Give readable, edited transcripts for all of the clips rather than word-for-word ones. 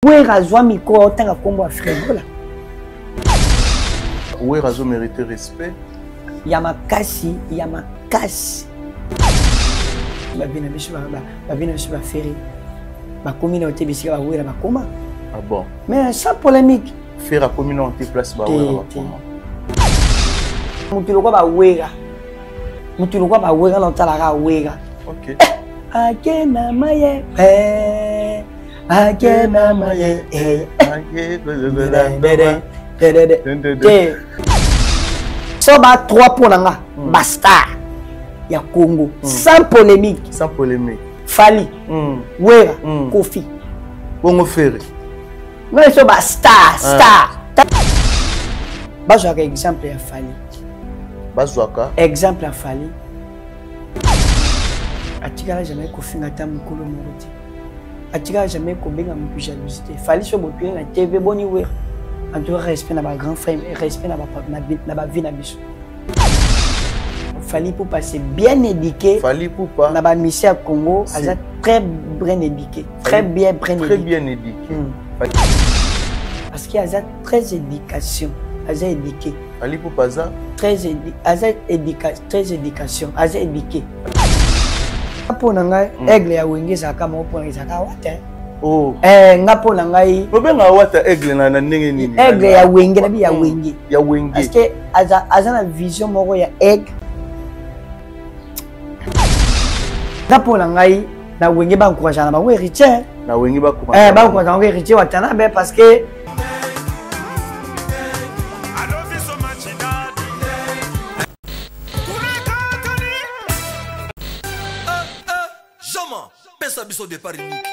Wera azwa micro otanga kombo ya Fregola. Wera azo mériter respect. Ya makasi, ya makasi. Babina biso ba babina biso ba ferre. Bakomi na te bisika ba Wera bakoma. Ah bon. Mais sans polémique. Ferre akomi na te place ba Wera bakoma. Mutu lokwa ba Wera. Mutu lokwa ba Wera na otalaka Wera. OK. Eh, akena maye. Eh. ake mama ye eh. Te so ba 3 mpo na nga hmm. ba star ya Congo hmm. sans polémique, sans polémique, Fally, Wera, Kofi, bongo Ferre ngai so ba star ah. Star bazwaka exemple ya Fally, bazwaka exemple ya Fally, atikala jamais kofinga ata mokolo moko te, atikala jamais kobenga motu jalousie te. Fally so botuni na TV boni Wera, en tout cas respect na ba grand frère, respect na ba vie na biso. Fally Ipupa c'est bien éduqué. Fally Ipupa na ba mission ya Congo aza très bien éduqué, très bien bien très bien éduqué. Parce que aza très éducation, aza éduqué. Fally Ipupa aza très aza éducation, très éducation, aza éduqué. Mpo na ngai mm. Aigle ya Wenge ezalaka moko mpo na ezalaka Wata. Oh. Eh, nga mpo na ngai obenga Wata aigle na ndenge nini? Aigle ya Wenge nabi ya Wenge, ya Wenge parce que aza na vision moko ya aigle. Nga mpo na ngai na Wenge baencouragea na bango Héritier, na Wenge baencouragea bango Héritier Watanabe parce que pesa biso départ unique.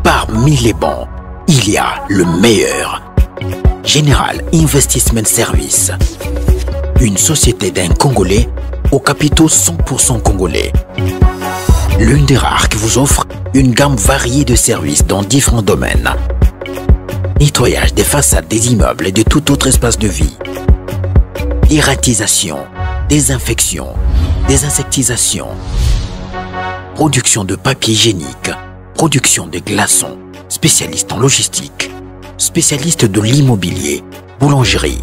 Parmi les bons, il y a le meilleur. General Investment Service. Une société d'un Congolais aux capitaux 100% congolais. L'une des rares qui vous offre une gamme variée de services dans différents domaines. Nettoyage des façades des immeubles et de tout autre espace de vie. Dératisation, désinfection, désinsectisation, production de papier hygiénique, production de glaçons, spécialiste en logistique, spécialiste de l'immobilier, boulangerie,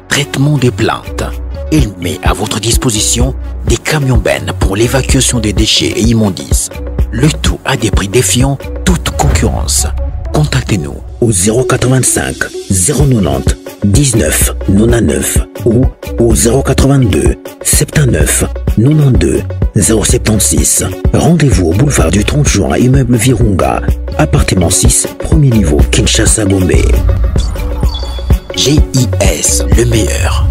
traitement des plantes. Il met à votre disposition des camions bennes pour l'évacuation des déchets et immondices. Le tout à des prix défiant toute concurrence. Contactez-nous au 085 090 19 99 ou au 082 79 92 076. Rendez-vous au boulevard du 30 juin, immeuble Virunga, appartement 6, premier niveau, Kinshasa Gombe. GIS, le meilleur.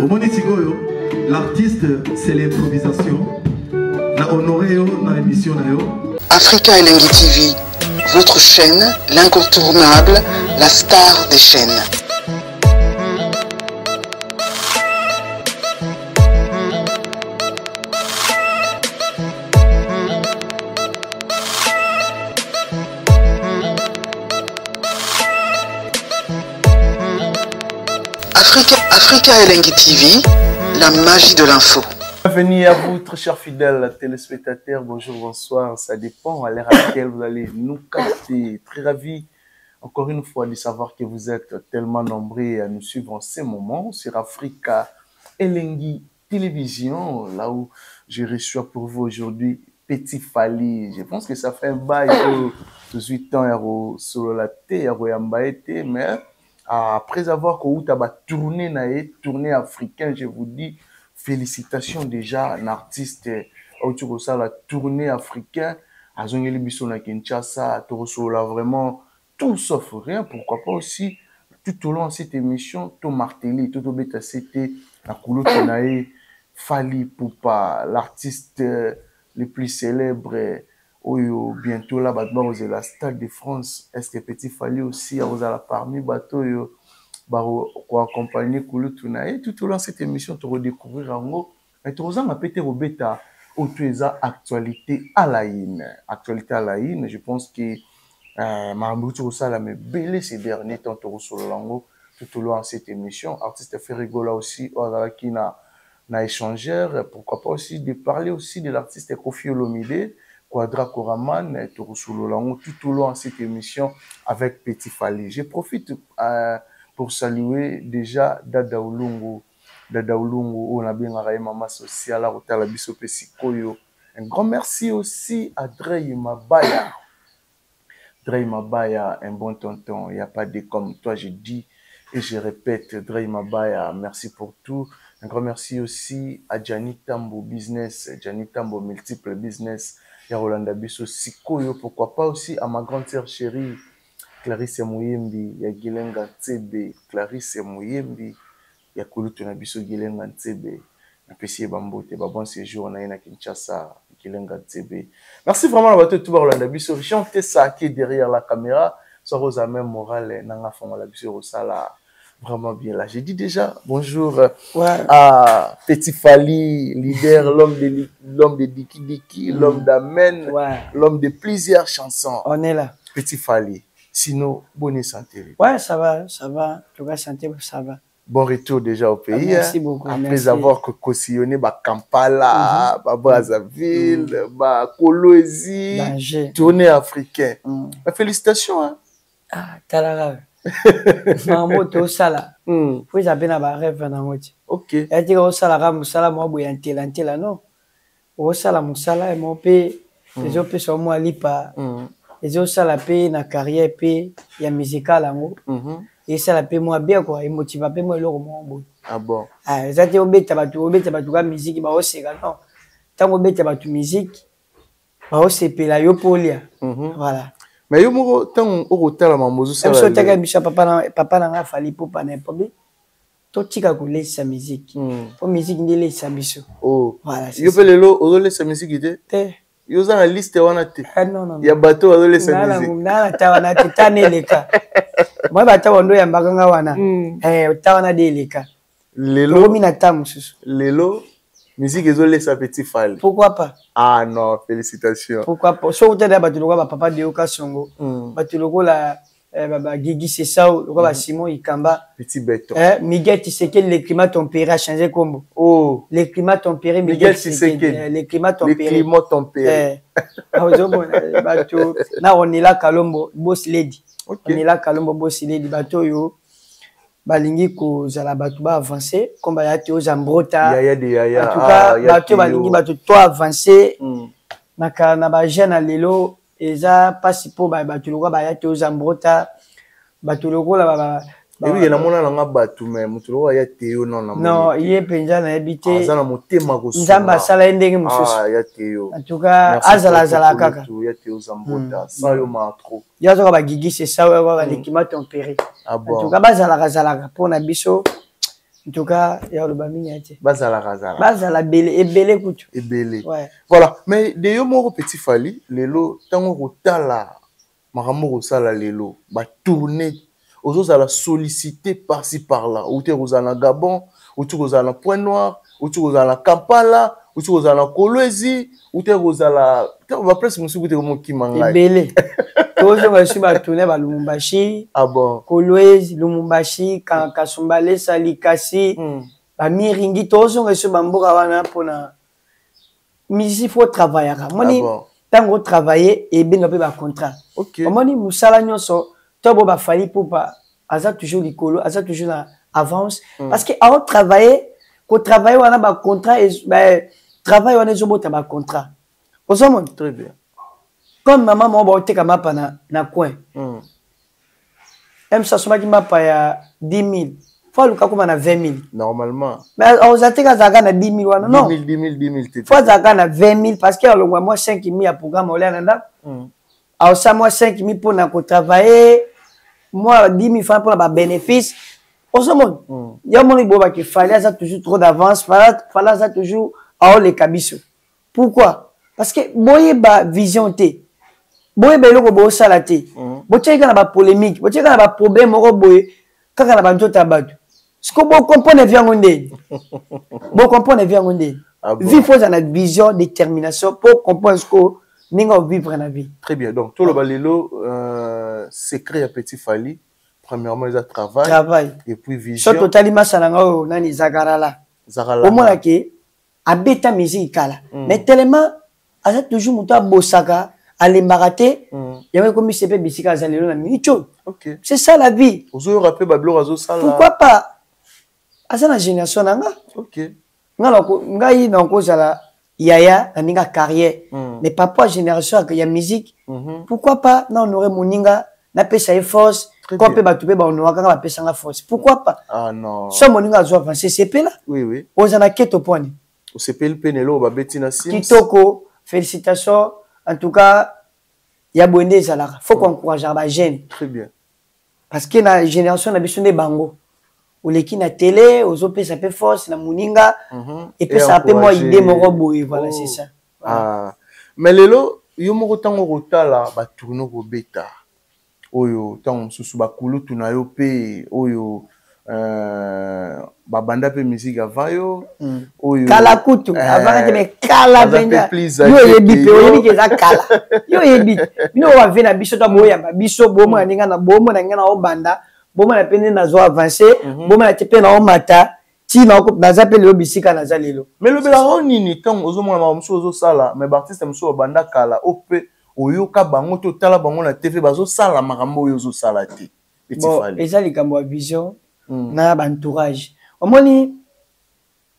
Omoni sikoyo l'artiste c'est l'improvisation na honoré yo na émission na yo. Africa Elengi TV, votre chaîne, l'incontournable, la star des chaînes. Africa Elengi TV, la magie de l'info. Bienvenue à vous, très chers fidèles téléspectateurs. Bonjour, bonsoir. Ça dépend à l'heure à laquelle vous allez nous capter. Très ravi, encore une fois, de savoir que vous êtes tellement nombreux à nous suivre en ces moments sur Africa Elengi Télévision, là où je reçois pour vous aujourd'hui Petit Fally. Je pense que ça fait un bail de 18 ans sur la T, mais après avoir tourné, tournée africain, je vous dis félicitations déjà à un artiste autour de la tournée africain, azongeli biso na Kinshasa, là vraiment tout sauf rien. Pourquoi pas aussi tout au long de cette émission, tout martelé, tout au bêta c'était la kulutu na ye Fally Ipupa, l'artiste le plus célèbre oyo bientôt là bato bakozela Stade de France. Est-ce que Petit Fally aussi akozala parmi bato oyo bakoaccompagner kulutu na ye? Tout au long de cette émission tokodécouvrir yango, mais tokozanga pe te kobeta oyo eza actualité à la une. Actualité à la une, je pense que makambo euti kosalama ebele ces derniers temps, tokosolola yango tout au long de cette émission. Artiste Ferre Gola aussi oyo azalaki na échangeur, pourquoi pas aussi de parler aussi de l'artiste Koffi Olomide, Quadra Koraman, tokosolola yango tout au long de cette émission avec Petit Fally. Je profite pour saluer déjà Dada Olungu, Dada Olungu oyo nabengaka ye mama sociale, akotala biso mpe sikoyo. Un grand merci aussi à Drey Mabaya. Drey Mabaya, un bon tonton, il n'y a pas de comme toi, je dis et je répète, Drey Mabaya, merci pour tout. Un grand merci aussi à Gianni Tambo Business, Gianni Tambo Multiple Business, ya Rolanda biso sikoyo, pourquoi pas aussi à ma grande sœur chérie, Clarisse Mouyembi, ya Gilenga Ntsebe, Clarisse Mouyembi, ya kulutu na biso Gilenga Ntsebe, napesi ye bambote, ba bon séjour na ye na Kinshasa, Gilenga Ntsebe. Merci vraiment na bato tout Rolanda biso, Jean Tessa qui est derrière la caméra, so rosa même morale nanga fongola biso rosala vraiment bien là. J'ai dit déjà bonjour à Petit Fally, leader, l'homme de Diki Diki, l'homme d'Amen, l'homme de plusieurs chansons. On est là. Petit Fally. Sinon, bonne santé. Ouais, ça va, ça va. En tout cas, santé, ça va. Bon retour déjà au pays. Merci beaucoup. Après merci. Avoir cautionné bah, Kampala, bah, Brazzaville, bah, Kolwezi, tournée africaine. Bah, félicitations. Hein. Ah, talala. Maman, tout ça là. Faut appeler na rêve na ngoti. OK. Et tu osala ka musala mo boya ntela ntela non. Osala musala e mo pe ezo pe so mo lipa. Ezo sala pe na carrière pe ya musicale yango. Et ça la pe moi bien quoi, et motiva pe moi eloko mo boy. Ah bon. Ah, eza te obeta bato ka musique ba oseka non. Tango obeta bato musique ba osepela yo polia. Voilà. Mais yo moko tango okotala mambozo sala. Biso taka biso papa na nga Fally Ipupa na epobi. Totika kolesa musique. Po musique nde elesa biso. Oh. Voilà, c'est Yo ça. pe lelo ozolesa musique te? Te. Yo oza na liste wana te. Ah, non, non, non. Ya bato bazolesa Nala musique. nala ta wana te, ta ne eleka. Moi bata wando ya mbakanga wana. Eh, ta wana de eleka. Lelo. Tokomi na ta mosusu. Lelo musique ezolesa Petit Fally. Pourquoi pas? Ah non, félicitations. Pourquoi pas? So utenda bato lokola ba papa Deo Kasongo. Bato lokola ba Guigui Sessao, lokola ba Simon Ikamba. Petit béton. Eh, Miguel Tshisekedi, le climat tempéré a changé combo. Oh. Le climat tempéré, Miguel Miguel Tshisekedi. Tshisekedi. Eh, le climat tempéré. Le climat tempéré. Eh. Ah, ozomona, bato, na Ronela Kalombo, boss lady. Ok. Ronela Kalombo, boss lady, bato yo balingi kozala bato ba avancer comme ba ya te ozambrota. Yaya de yaya. En tout cas, Ah, ya bato te balingi yo. bato to avancer. Na ka na ba jeune lelo eza pasi po ba bato lokola ba ya te ozambrota. Bato lokola ba ba Et oui, na mona nanga bato mais moto lokola ya te yo non na Non, moni. ye penza na yebi te. Aza na motema kosunga. Nzambe asala ye ndenge mosusu. Ah, ya te yo. En tout cas, Merci azala pour azala ton kaka. kulutu, ya te ozambrota. Sans yo ma trop. Ya zoka ba Guigui c'est ça ouais, ouais, le climat tempéré. Ah bon. En tout cas, bazala azalaka pona biso. En tout cas, ya loba mingi ya te. Bazala azala. Bazala bele ebele kutu. Ebele. Ouais. Voilà, mais de yo moko Petit Fally, lelo tango kotala makambo kosala lelo, ba tourner ozozala sollicité par-ci par-là. Ou te kozala na Gabon, ou te kozala na Pointe-Noire, ou te kozala na Kampala, ou te kozala na Kolwezi, ou te kozala ba place mosusu te komokima ngai. Ebele. Tozonga su ba tourner ba Lumumbashi. Ah bon. Kolwezi, Lumumbashi, Kasumbalesa, Likasi, ba Miringi, tozonga su ba mboka wana pona Musicien faut travaillaka. Moni ntango otravaille, ebenga mpe bacontrat. Omoni mosala nyonso to bo baFally Ipupa aza toujours likolo, aza toujours na avance parce que aotravaille. Kotravaille wana, bacontrat, travail wana ezobota bacontrat, ozomona. Très bien. Comme mama moko baoteka mapa na coin, msa asomaki mapa ya 10 000, faut aluka koma na 20 000. Normalement. Mais oza te azalaka na 10 000 wana, non. 10 000, 10 000, 10 000. Faut azalaka na 20 000 parce que alongwa mwa 5 000 ya programme olia na ndako, aosa mwa 5 000 mpona kotravaille, mwa 10 000 francs mpona babénéfice, ozomona. Yo moni boyebaki Fally aza toujours trop d'avance. Fally aza toujours aoleka biso. Pourquoi? Parce que boyeba vision te, boyeba eloko bosala te. Botiaki kaka na bapolémique, botiaki kaka na baproblème moko boye kaka na banzoto ya bato. Siko bocomprendre vie yango ndeni? Bocomprendre vie yango ndeni? Ah bon. Vie, faut ozala na vision, détermination po comprendre siko ndenge ovivre na vie. Très bien. Donc toloba lelo, secret ya petit Fally, premièrement eza travail. Travail. Et puis vision. So totali masala nga oyo nani, Zagarala. Zagarala. Omonake abeta musique kala, mais tellement aza toujours moto abosaka, alembaka te, yango ekomisi mpe bisika aza lelo na minute oyo. C'est ça la vie. Ozoyoka mpe babiloko azosala. Pourquoi pas? Aza na génération na nga. Ngai nakozala yaya na ndenge ya carrière, mais papa génération ya musique, pourquoi pas na honore moninga, napesa ye force? Très Ko bien. mpe bato mpe bahonoraka nga, bapesanga force, pourquoi pas? Ah non. So moninga azwa avance, sepela. Oui. Oza na keto pwani. Osepeli mpe na eloko babeti na Sims. Kitoko, félicitation en tout cas. Ya boye nde ezalaka, faut koencourageaka bajeune. Très bien. Parce que na génération na biso nde bango oleki na télé, ozopesa mpe force na moninga, epesaka mpe mwa Encourager. idée moko boye, voilà. Oh. C'est ça. Ah. Mais lelo yo moko, ntango kotala batourne kobeta oyo, ntango mosusu bakulutu na yo mpe oyo babanda mpe musique avant yo, oyo Kala kutu, avant te, mais kala baza mpe mpenza. plus Yo âgé oyebi ke mpe yo. Oyebi ke eza kala. Yo oyebi bino oyo bave na biso to boyamba biso, bomona ndenge na bomona ndenge na obanda, bomona mpe nde nazo avance, bomona te mpe na omata ntina naza mpe lelo bisika naza lelo. Mais lobelaka o nini ntango ozomona makambo mosusu ozosala, mais baartiste mosusu babanda kala o mpe oyoka bango te, otala bango na TV, bazosala makambo oyo ozosala te, Petit Bon, Fally? Eza likambo ya vision na baentourage. Omoni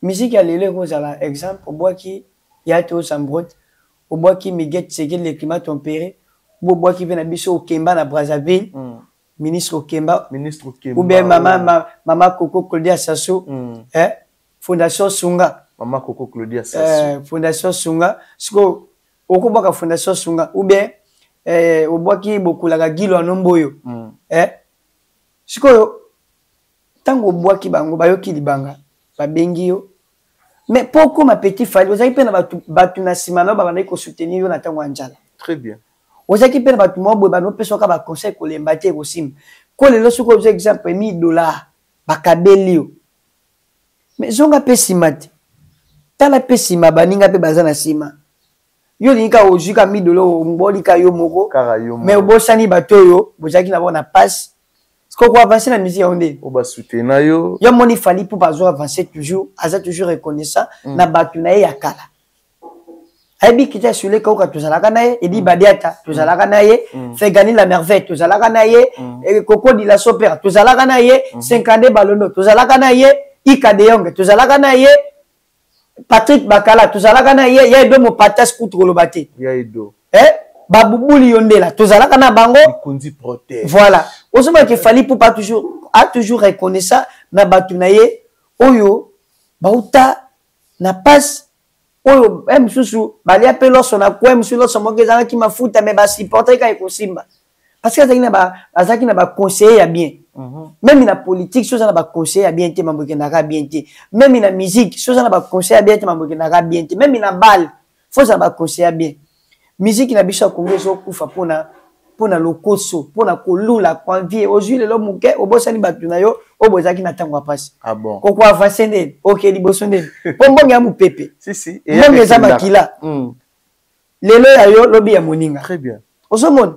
musique ya lelo ekozala exemple, obwaki ya te osambrot, obwaki Miguel Tshisekedi, le climat tempéré, obwaki mpe na biso Okemba na Brazzaville, ministre Okemba. Ministre Okemba. Ou bien mama, mama Coco Claudia Sassou, eh? Fondation Sunga. Mama Coco Claudia Sassou. Fondation Sunga. Siko okobwaka Fondation Sunga ou bien obwaki bokulaka Gilo Anomboyo, eh? Sikoyo ntango obwaki bango, bayoki libanga, babengi yo. Mais mpo okóma petit Fally, ozalaki mpe na bato na nsima na yo babandaki kosoutenir yo na ntango ya nzala. Très bien. Ozalaki mpe na bato moko boye banopesaka baconseil, kolemba te, ekosimba. Ko lelo soki ozwa exemple 1000 dollar bakabeli yo, mais zonga mpe nsima te, tala mpe nsima, baninga mpe baza na nsima. Yo olingi kaka ozwi ka 1000 dollar, ombolika yo moko. Kaka yo Mais moko. obosani bato oyo bozalaki na bango na pasi. Sikoyo koavance na musique yango ndeni? Oyo basoutenir yo. Yo moni Fally mpo bazo avance toujours, aza toujours reconnaissant na bato na ye ya kala. Ayebi kita Sule Kauka, tozalaka na ye, Edi Badiata, tozalaka na ye, Fegani la Merveille, tozalaka na ye, Koko Dila Sopera, tozalaka na ye, Senkande Balondo, tozalaka na ye, Ika De Yong, tozalaka na ye, Patrick Bakala, tozalaka na ye, ya Edo Mopatas kutu koloba te. Ya Edo. Eh, babubuli yondela, tozalaka na bango. Likundi protège. Voilà, ozomona Fally Ipupa toujours a toujours reconnaissant na bato na ye oyo bauta na pasi, oyo mosusu balia mpe loso na kwe, mosusu loso moko ezalaki mafuta, mais basupporte kaka, ekosimba, parce que azalaki na baconseiller ya bien. Même na politique, so oza na baconseiller ya bien te, mambo ekendaka bien te. Même na musique, so oza na baconseiller ya bien te, mambo ekendaka bien te. Même na bale, faut oza na baconseiller ya bien. Musique na biso ya Congo ezokufa mpona lokoso, mpona kolula, koenvie. Ozwi lelo moke, obosani bato na yo oyo bozalaki na ntango ya pasi. Ah bon. Koko avance ndeni, oke liboso ndeni? Mpo mbongo ya mopepe. Si si. Mbongo eza makila. Lelo ya yo, lobi ya moninga. Très bien. Ozomona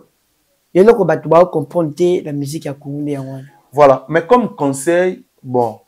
eloko bato baocomprendre te na musique ya Congo nde yango wana. Voilà, mais comme conseil, bon,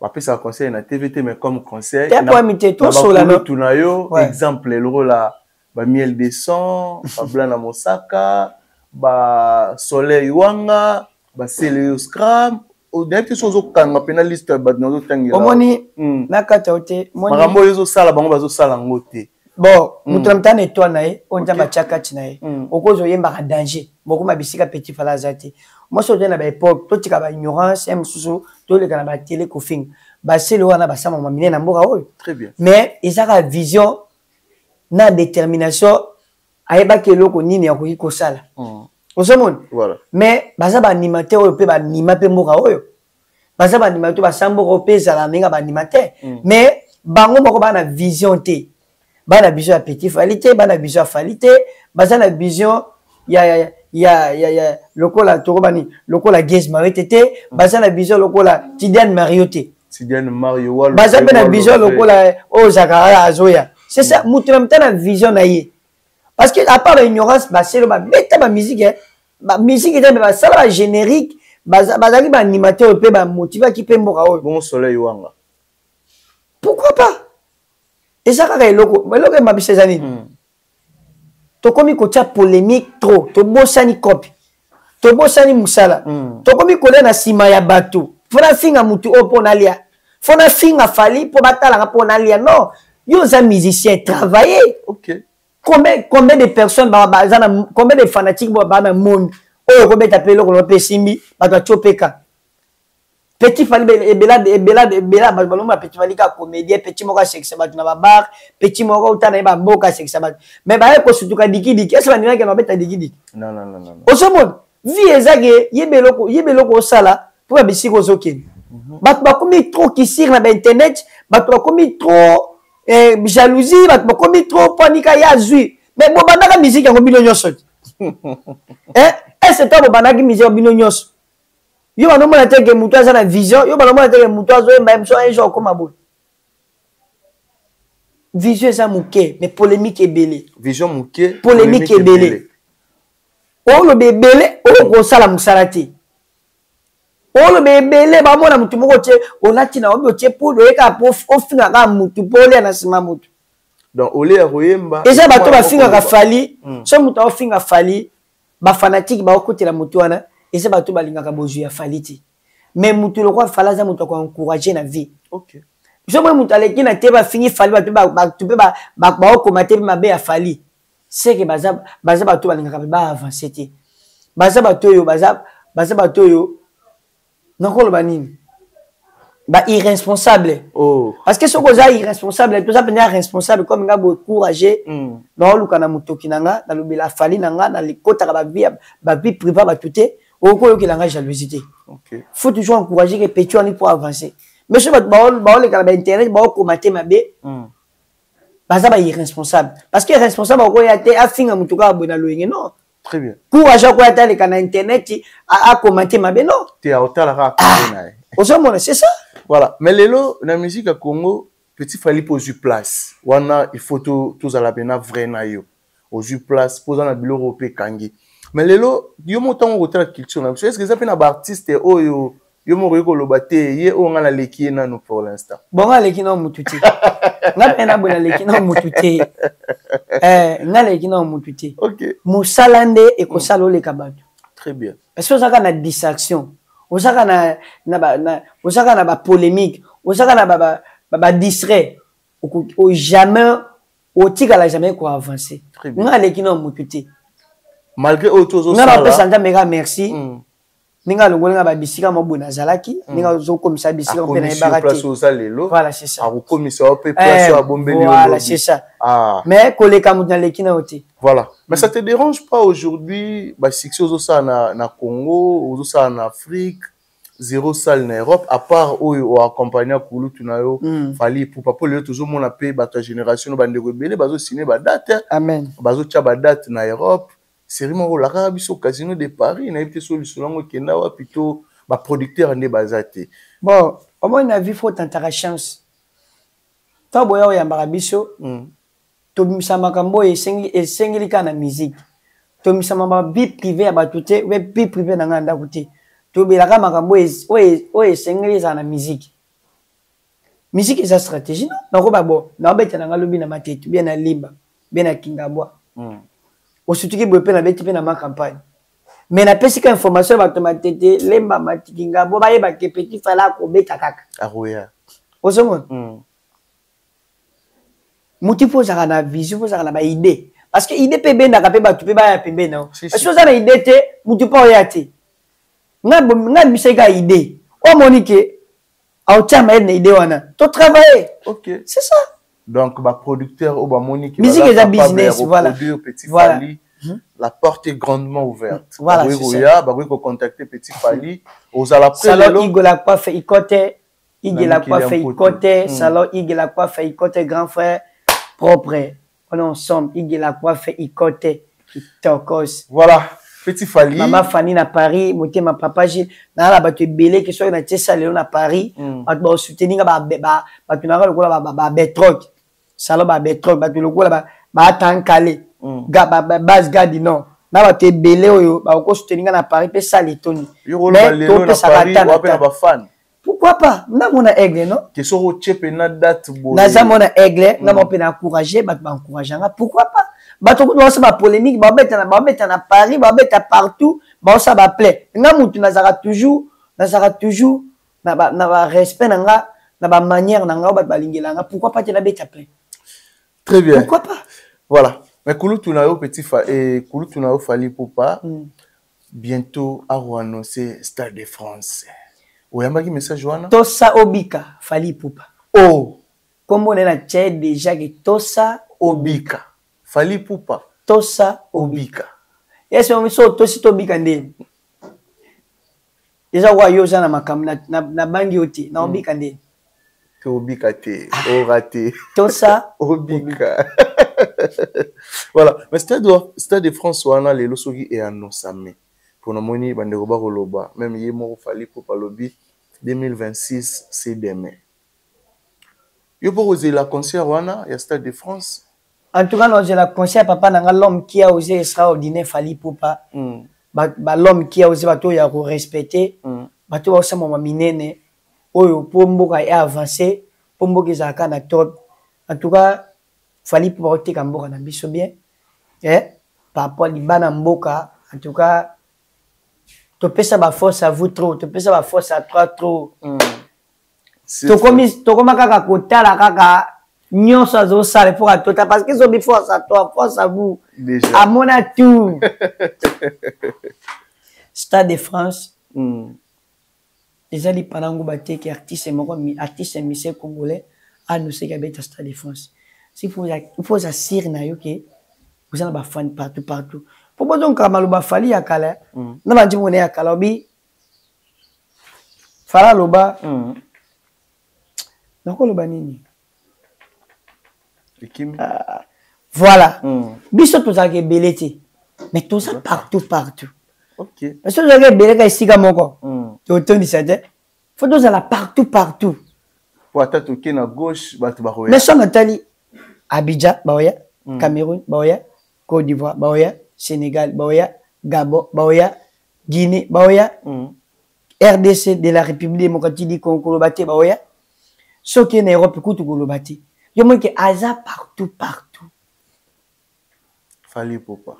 Bapesaka conseil na TV te, mais comme conseil te, po te, tosola na tuna yo. Exemple lokola ba Miel de Sang, ba Blana Mosaka, ba Soleil Wanga, ba Celeo Scram. Nayebi te so ozokanga mpena liste ya bato nazotangela. Omoni, na kati yo te. Makambo oyo ezosala bango, bazosala yango te. Bon, moto na moto ana étoile na ye oyo Nzambe atya kati na ye. Okozi oyembaka danger, bokoma bisika Petit Fally aza te. Mwasi oyo, na baépoque, totika baignorance ya mosusu, toleka na batele kofinga basele wana, basamama minene na mboka oyo. Très bien. Mais ezaka vision na détermination, ayebaki eloko nini akoki kosala. Ozomona? Voilà. Mais baza baanimateur oyo mpe banima mpe mboka oyo, baza baanimateur, basala mboka oyo mpe ezala ndenge ya baanimateur. Mais bango moko baa na vision te, baa na vision ya Petit Fally te, baa na vision ya Fally te, baza na vision ya lokola tokoba nini, lokola Gaz Mawete te, baza na vision lokola Tidiane Mario te. Tidiane Mario Walo. Baza mpe na vision lokola oyo Zakara azoya. C'est ça, moto na moto na vision na ye, parce que à part baignorance, baselo babeta bamusique, bamusique te, me basala bagénérique, bazalaki baanimateur mpe bamotivaki mpe mboka oyo. Bongo Soleil Wanga? Pourquoi pas? Eza kaka eloko, eloko emabisa eza nini? Tokomi kotia polémique trop, tobosani kopi, tobosani mosala. Tokomi kolia na nsima ya bato. Fo nafinga mutu oyo mpo nalia, fo nafinga Fally mpo batalaka, mpo nalia. Non, yo oza musicien, travailler. Combien de personnes baza na, combien de fanatiques baa na monde oyo okobeta mpe eloko na mpe esimbi, bato batio peka Petit Fally ebela ebela ebela. Bato balomba Petit Fally kaka comédien, petit moko asekisa bato na babar, petit moko uta na ye bamboka asekisa bato, mais baye kosutuka dikidiki ese bandimaki na babeta dikidiki. Non, non, non, non. Ozomona, vie eza ke yeba eloko, yeba eloko osala mpo ba bisika ozokende. Bato bakomi trop kisir na bainternet, bato bakomi trop jalousie, bato bakomi trop panika ye azwi. Mais bobandaka musique yango bino nyonso te. Ese to bobandaki musique yango bino nyonso, yo banomona te ke moto aza na vision, yo banomona te ke moto azoyemba ye moso un jour akóma boye. Vision eza moke, mais polémique ebele. Vision moke. Polémique ebele. Oloba ebele, oyo kosala mosala te. Oloba ebele, bamona motu moko otie, olati na obi, otie poudre, oyeka po ofinga kaka motu mpo olia na nsima motu. Donc ole ya koyemba. Eza bato bafingaka Fally. So moto aofinga Fally, bafanatike baokotela motu wana, eza bato balingaka bozwi ya Fally te. Mais motu lokwa Fally aza moto akoencourage na vie. So moi moto aleki na te, bafingi Fally, bato mpe baokoma te mpe mabe ya Fally, seke baza bato balingaka mpe baavance te. Baza bato oyo baza bato oyo nakoloba nini, ba irresponsable. Parce que soki oza irresponsable, toza mpenza responsable comme nga boye, courageux. Naoluka na motoki na nga, nalobela Fally na nga, nalikotaka bavie privée bato te. Okoyokela nga jalousie te. Faut toujours encourager ke petit wani pour avancer. Mais soki bato baoleka na bainternet, baokoma te mabe, baza ba irresponsable, parce que responsable akoya te afinga motu kaka boye na loyenge, non. Très bien. Courage akoya te aleka na internet akomante mabe, non. Te, aotalaka ah. Na ye. Ozomona, c'est ça. Voilà. Mais lelo na musique ya Congo, Petit Fally mpo ozwi place wana, il faut tozala mpena vrai na yo. Ozwi place mpo oza na biloko mpe ekangi. Mais lelo yo mo, ntango kotala culture na biso, est ce que eza mpe na baartiste oyo yo moko okoki koloba te, ye oyo ngai naleki ye nanu pour l'instant? Bon, nga aleki nao mutu te. Nga mpe na boye, naleki nao mutu te. Nga aleki nao mutu te. Mosala nde ekosala oleka bato. Très bien. Parce que ozalaka na distraction, ozalaka na ozalaka na bapolémique, ozalaka na badistrait, jamais otikala jamais koavance. Nga aleki nao mutu te. Malgré oyo tozosala. Nga napesa Nzambe kaka merci ndenge alongoli nga babisika mo boye nazalaki, ndenge azokomisa bisika mpe nayebaka te. Oza lelo. Voilà, c'est ça. Akokomisa yo mpe place oyo abombeli. Voilà, c'est ça. Mais koleka moto naleki na yo te. Voilà. Mais ça te dérange pas aujourd'hui basuccès ozosala na Congo, ozosala na Afrique, zéro salle na Europe, à part oyo oaccompagna kulutu na yo Fally Ipupa? Mpo lelo tozomona mpe bato ya génération no, bandeko ebele bazosine badate. Amen. Bazotia badate na Europe. Série moko olakaka biso, Casino de Paris, nayebi te so lisolo yango ekenda wapi to baproducteur nde baza te. Bon, omoni, na vie faut tantaka chance. Ntango boya oyambaka biso, tobimisa makambo oyo esengeli kaka na musique. Tobimisa ba vie privée ya bato te, we vie privée na ngai na ndako te. Tobelaka makambo oyo esengeli ezala na musique. Musique eza stratégie, non? Nakoba bo naobeta na nga lobi na Matete, bien na Limba, bien na Kingabwa. Osutuki boye mpe nabeti mpe na ma campagne, mais napesi ka information ya bato Matete, Lemba, Kingabwa, bayeba ke Petit Fally akobeta kaka. Akoya. Ozomona? Motu mpo ozalaka na vision, mpo ozalaka na baidée, parce que idée mpe ebendaka mpe bato mpe baya pembeni na yo. Parce que oza na idée te, motu mpo oya te. Nga bisaki kaka idée, omoni ke aotia mayele na idée wana, to travailler. C'est ça. Donc baproducteur oyo bamoni ke musique eza business, voilà. Petit Fally, la porte est grandement ouverte. Voilà. Bakoki koya, bakoki kocontacter Petit Fally, ozala prêt. Salon Igola Coiffe Ikote, Igela Coiffe Ikote, salon Igela Coiffe Ikote, grand frère propre, on est ensemble. Igela Coiffe Ikote, kitokos. Voilà, Petit Fally. Mama Fanny na Paris, motema papa Gilles, na la bato ebele ke soki na tie ça lelo na Paris, bato ba soutenir nga, ba bato na lokola ba betrok, salon ba betrok, bato lokola ba atankale, ga ba base gadi, non, na bato ebele oyo ba ko soutenir nga na Paris pe sale etoni. Mais to pe ça na ba fan. Pourquoi pas? Na mona aigle, non? Ke soko tie pe na date boye. Naza mona aigle, na mo pe na encourager, bato ba encourager nga. Pourquoi pas? Bato kutu baosala ba polémique, baobeta na Paris, baobeta partout, baosala ba play. Nga mutu nazalaka toujours na ba respect na nga, na ba manière na nga, bato balingela nga. Pourquoi pas te na beta play? Très bien. Pourquoi pas? Voilà. Mais kulutu na yo Petit Fa, et kulutu na yo Fally Ipupa, bientôt a annoncé Stade de France. Oyambaki message wana? Tosa Obika, Fally Ipupa. Oh. Kombo na tché déjà que Tosa Obika. Fally Ipupa. Tosa Obika. Yes, mais so tosi tobika nde. Déjà wa yo za na makam na bangi oti na obika nde. Te obika te, o raté. Tosa Obika. Voilà, mais Stade de France wana lelo soki e annoncé pour na moni bandeko ba koloba, même ye moko Fally Ipupa lobi 2026 c'est demain. Yo pour oser la concert wana ya Stade de France. En tout cas, non, j'ai la concert papa nanga, l'homme qui a osé extraordinaire Fally Ipupa. Ba l'homme qui a osé bato ya ko respecter. Bato ba osama minene oyo po mboka e avancer, po mboka ezalaka na top. En tout cas, Fally Ipupa oteka mboka na biso bien. Par rapport à libana mboka, en tout cas, topesa ba force à vous trop, topesa ba force à toi trop. Tokomi, tokoma kaka kotala kaka nyonso azosala pour atota, parce que zobi force à toi, force à vous. Déjà. Amona tout. Stade de France. Ezali panango bateki artiste moko, artiste musicien congolais annoncé qu'il y a Stade de France. Si faut il faut assurer na yo que vous avez ba fan partout partout. Pour moi donc maloba Fally ya kala. Na bandi mona ya kala obi Fala loba. Nakoloba nini? Ekimi. Ah, voilà. Biso tozalaka ebele te. Mais toza partout partout. Parce que tozalaka ebele ka esika moko. Totondisa te. Faut tozala partout partout. Po ata toke na gauche bato bakoya. Mais so natali Abidjan baoya, Cameroun baoya, Côte d'Ivoire baoya, Sénégal baoya, Gabon baoya, Guinée baoya, RDC de la République démocratique du Congo koloba te baoya. Soki na Europe kutu koloba te. Yo moni ke aza partout partout. Fally Ipupa.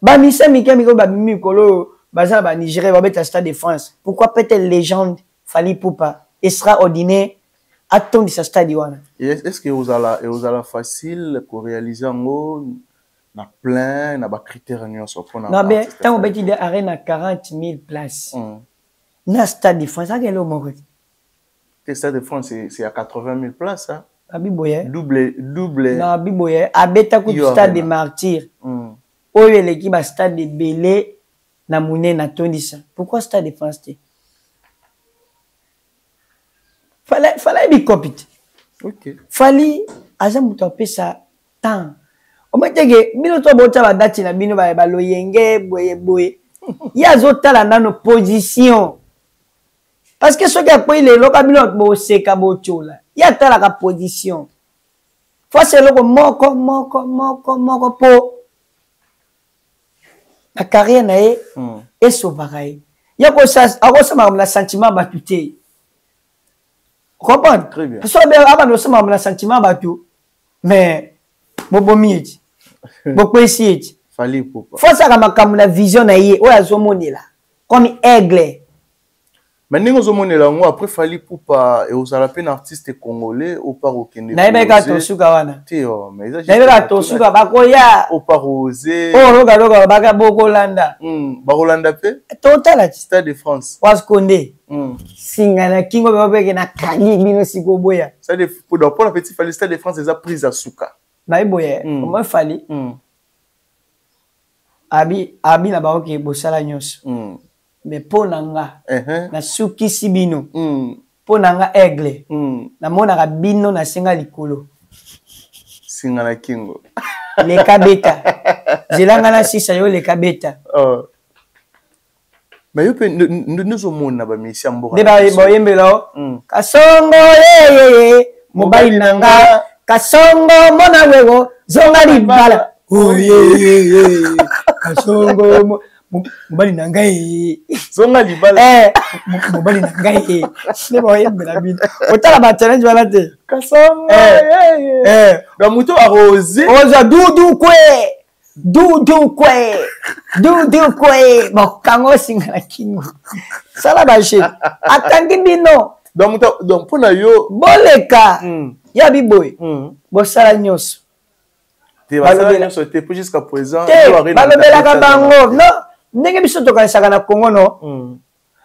Ba misa mike mike ba mimi kolo baza ba Nigeria ba beta Stade de France. Pourquoi peut-être légende Fally Ipupa extraordinaire attendre sa stade wana? Et est-ce que ozala facile pour réaliser ngo na plein na ba critères nyonso pona Non, mais artiste tant Fally? beti de arène à 40 000 places. Na Stade de France, ça quel moko? Le Stade de France, c'est à 80 000 places, hein. Abi boye. Double, double. Non, abi boye. Abeta ku Yo Stade arena. de Martyrs. Oyo eleki ba stade de Belé na mune na tondisa. Pourquoi Stade de France te? Fallait bi copite. Fally aza mutu apesa temps. Ometeke bino to bota ba date na bino ba loyenge boye boye. Ye azotala nano position. Parce que soki akwei lelo ka bino boseka botiola. Ye atalaka position. Face eloko moko moko moko moko po na carrière na ye esovaka ye. Ye akosama na sentiment bato te. Comprendre? So abanda osala makambo na sentiment bato, mais bobomi ye ti, bokwesi ye ti. Fo asalaka makambo na vision na ye oyo azomonela comme aigle. Mais ndenge ozomonela yango, après Fally Ipupa, ekozala mpe na artiste congolais opa kokende? Nayebaki kaka tosuka wana. Te, oh, mais eza Nayebi kaka tosuka, bakoya. Opa rose. Oyo lokaloka baka bokolanda. Bakolanda mpe. Totala ti. Stade de France. Waskonde singa na kingo bapeke nakangi bino sikoboya. Stade de, donc mpona petit Fally, Stade de France eza prise ya suka. Nayebi boye, omoi Fally abi abi na bango ke bosala nyonso, mais mpo na nga nasukisi bino. Mpo na nga aigle, namonaka bino nasenga likolo. Singa na kingo. Leka beta, zela nga nasisa yo, leka beta. Oh. Mais yo mpe nde ozomona bamisi ya mboka. Nde bayembela o kasongo yeyeye, mobali na nga kasongo mona wewo zonga libala oyeyeye, kasongo mobali na ngai. Zonga libala. Eh, mobali na ngai, nde bayembela bino otala bachallenge wana te. Kasongo. Eh. Eh. Donc moto arose. Ozwa dudu kwe, dudu kwe, dudu kwe, bokango osinga na kingo, sala bashe akangi bino. Donc moto, donc mpona yo boleka ya biboye, bosala nyonso. Te, basala nyonso te, po jusqu'à présent te. Yo arena. Balobelaka bango non, ndenge biso tokanisaka na Congo, no.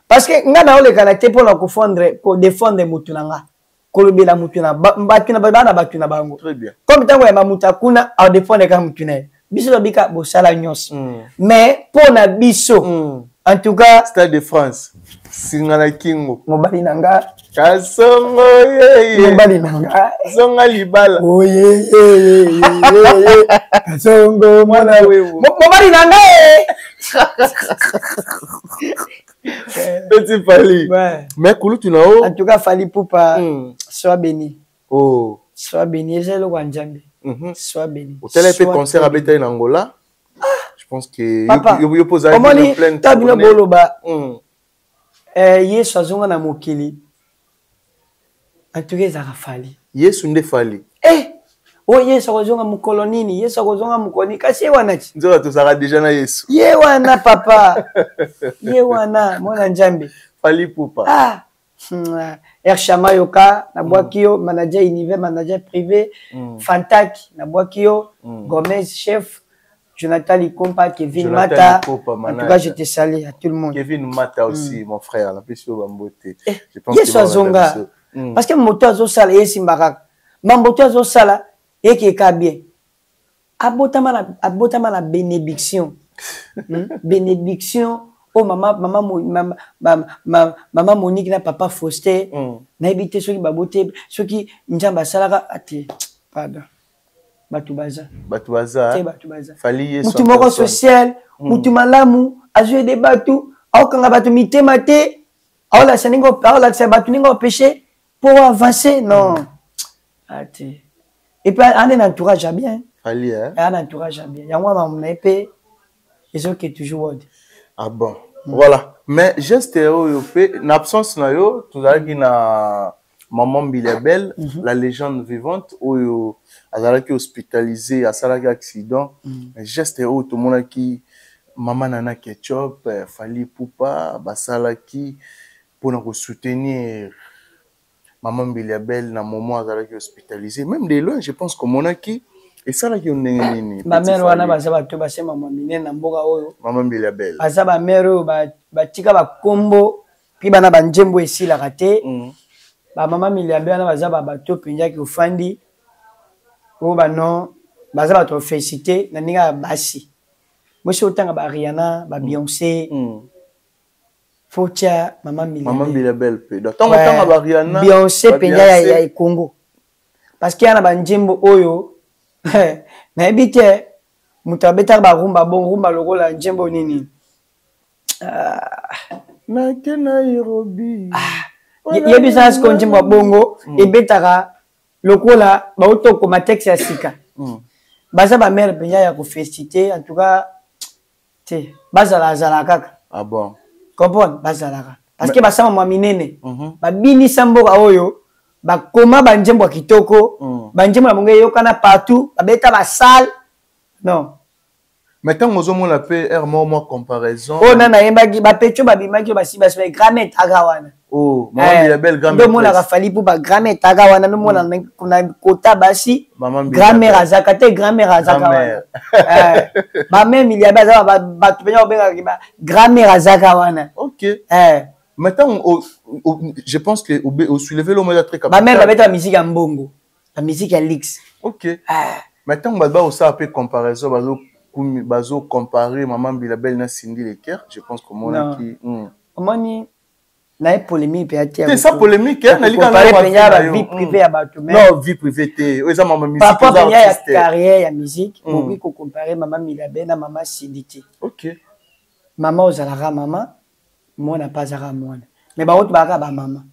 Parce que nga naolekana te mpona kofondre, kodefendre motu na nga, kolobela motu na bato na bana, bato na bango. Très bien. Comme ntango ya bamoto akuna adefendre kaka motu na ye, biso tobika bosala nyonso, mais mpo na biso, en tout cas Stade de France, singa na kingo. Mobali na nga. Kasongo yeye. Mobali na nga. Zonga libala. Oye, kasongo mwana. Wewe. Mobali na nga e. Petit Fally. Ouais. Mais kulutu na o En tout cas, Fally Ipupa, sois béni. Oh. Sois béni, eza eloko ya Nzambe. Sois béni. Otala mpe Sois concert très abetaki na Angola, je pense que Papa, yo mpo ozalaki omoni na pleine ta bino tournée. boloba Yesu azonga na mokili, en tout cas ezalaka Fally. Yesu nde Fally. Eh, oyo Yesu akozonga mokolo nini? Yesu akozonga mokolo nini? Kasi ye wana ti. Nzoka tozalaka déjà na Yesu. Ye wana papa, ye wana mwana Nzambe. Fally Ipupa. Ah, Erchama Yoka, nabwaki yo, manager univers, manager privé, Fantak, nabwaki yo, Gomez, chef, Jonathan Likompa, Kevin Jonathan Mata. Likompa, En tout cas, manager. je te salue à tout le monde. Kevin Mata aussi, mon frère, napesi yo bambote. Je pense Yesu que azonga. biso. Parce que moto azosala esimbaka kaka. Mamboto azosala ekeka bien. Abotama na bénédiction. Bénédiction oyo mama mama mama, mama, mama, mama Monique na papa Faustin. Nayebi te soki babote, soki Nzambe asalaka ate, pardon. Bato baza. Bato baza. Te, bato baza. Fally Yesu Mutu en moko personne. Social, mutu malamu, azwi ede bato, aokanga bato mitema te, aolakisa ndenge, aolakisa bato ndenge opéché pour avancer, non. Ate. Et puis ane na entourage ya bien. Fally, hein? Ane entourage ya bien. Yango mamu na ye mpe ezoke toujours word. Ah bon. Voilà. Mais geste oyo mpe na absence na yo, tozalaki na maman Mbilia Bel, la légende vivante, oyo azalaki hospitalisé, asalaki accident. Geste oyo tomonaki mama Nana Ketchup, Fally Ipupa basalaki mpona kosoutenir maman Mbilia Bel na moment azalaki hospitalisé, même de loin, je pense komonaki esalaki yo ndenge nini? Bamères wana baza bato basema mwa minene na mboka oyo. Mama Mbilia Bel. Baza bamères oyo batika bakombo mpe bana banjembo esilaka te. Bamama Miliambe wana baza babato mpenzaki ofandi oyo bano baza bato félicité na ndenge ya basi mosi otanga baRihanna, baBeyoncé, faut tia mama Mama Mbilia Bel mpe, donc ntango otanga baRihanna, Beyoncé mpenza ya Congo, parce que ya na banjembo oyo nayebi te moto abetaka barumba bon rumba lokola njembo nini. Nake Nairobi. Yebisa siko njembo ya bongo ebetaka lokola bauti okoma texte ya sika. Baza bamères mpenza ya kofélicité, en tout cas te bazalazala kaka. Ah bon. Comprendre, bazalaka parce que basama mwa minene, babinisa mboka oyo. Bakoma banzembo ya kitoko, banzembo na bango eyokana partout, babeta basale. Non. Mais ntango ozomona mpe aire moko mwa comparaison. Oyo nani ayembaki, bapetio babimaki oyo basi basi grand etaka wana. Oh, mama eh, belle grand. Ndomonaka Fally mpo ba grand etaka wana, ndomona na kota basi grand mère azaka te, grand mère azaka wana. Eh, ba mère Miliabe aza bato mpenza babengaka ba grand mère azaka wana. Ok. Eh. Mais ntango je pense que osoulever l'homme eza très capital. Ba mère babeta musique ya mbongo, ba musique ya luxe. Ok. Eh. Mais ntango bato bakosala mpe comparaison, bazo comparer mama Mbila Belle na Cindy Leker, je pense komonaki. Omoni na ye polémique mpe atia. Te, ça polémique na lika na mpenza ba vie privée ya bato. Mais non, vie privée te, oyo eza mama musique. Papa mpenza ya carrière ya musique, bokoki kocompare mama Mbilia na mama Cindy te. Ok. Mama ozalaka mama, mwana mpe azalaka mwana, mais bango to bazalaka bamama,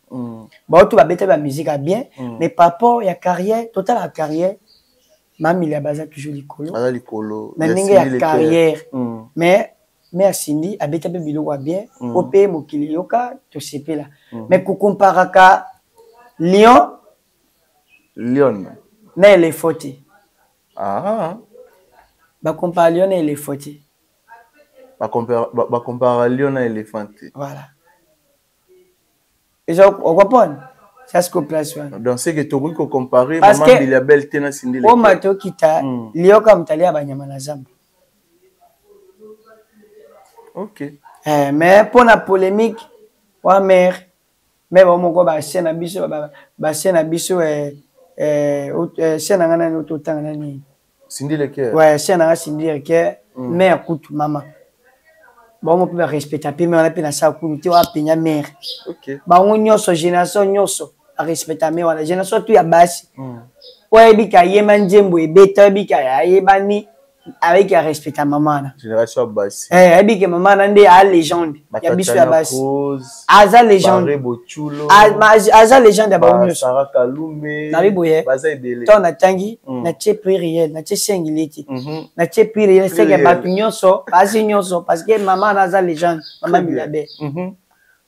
bango to babeta ba musique ya bien, mais par rapport ya carrière, totalaka carrière, mama Mbilia baza toujours likolo. Aza likolo. Na ndenge ya carrière, mais mère Cindy abeta mpe biloko ya bien po mpe mokili yoka tosepela, mais kokomparaka lion lion na éléphant te. Ah. Bakompara lion na éléphant te. Bakompara lion na éléphant te. Voilà, eza ocomprendre ça siko place wana. Donc c'est que tokoki kocompare mama Mbilia Belle te na Cindy. Oma tokita liyoka moto alia banyama na zamba. Ok. Eh, mais mpona polémique wa mare me bango moko bachaine na biso, bachaine na biso, chaine na nga nani oyo totanga nani? Cindy Leker. Ouais, chaine na nga Cindy Leker, mare kutu mama bango mpe barespecta mpe mare wana mpe na sa kulu te oyo apenya mare. Bango nyonso, génération nyonso barespecta mare wana, génération tu ya basi oyo ayebiki ayemba nzembo ebeta, oyebiki ayebani, ayebiki arespecta mama wana. Génération ya basi. Eh, ayebiki mama wana nde a légende ya biso ya basi, aza légende, aza légende ya bango nyonso. Nabi boye ntango natangi, natie prix réel, natie sengili te, natie prix réel seke bato nyonso, basi nyonso, parce que mama wana aza légende, mama Mbilia Bel.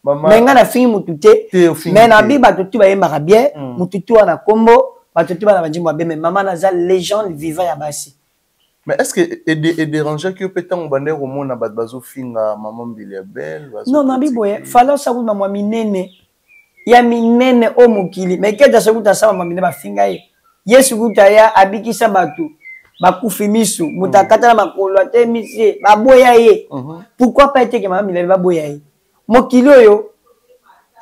Mais ngai nafingi mutu te, mais nabi bato tu bayembaka bien, mutu tu wana kombo bato tu bana banzembo ya bien, mais mama naza légende vivant ya basi. Mais est ce que edérangeaki yo mpe ntango bandeki komona bato bazofinga mama Mbilia Belle? Non, nabi boye, Fally osakuti mamwa minene ya minene oyo mokili, mais keta soki asala mamwa minene, bafinga ye. Yesu kuta ya abikisa bato bakufi misu, moto akatala makolo, atemisi ye, baboya ye. Pourquoi pas eteke mama Mbilia baboya ye? Mokili oyo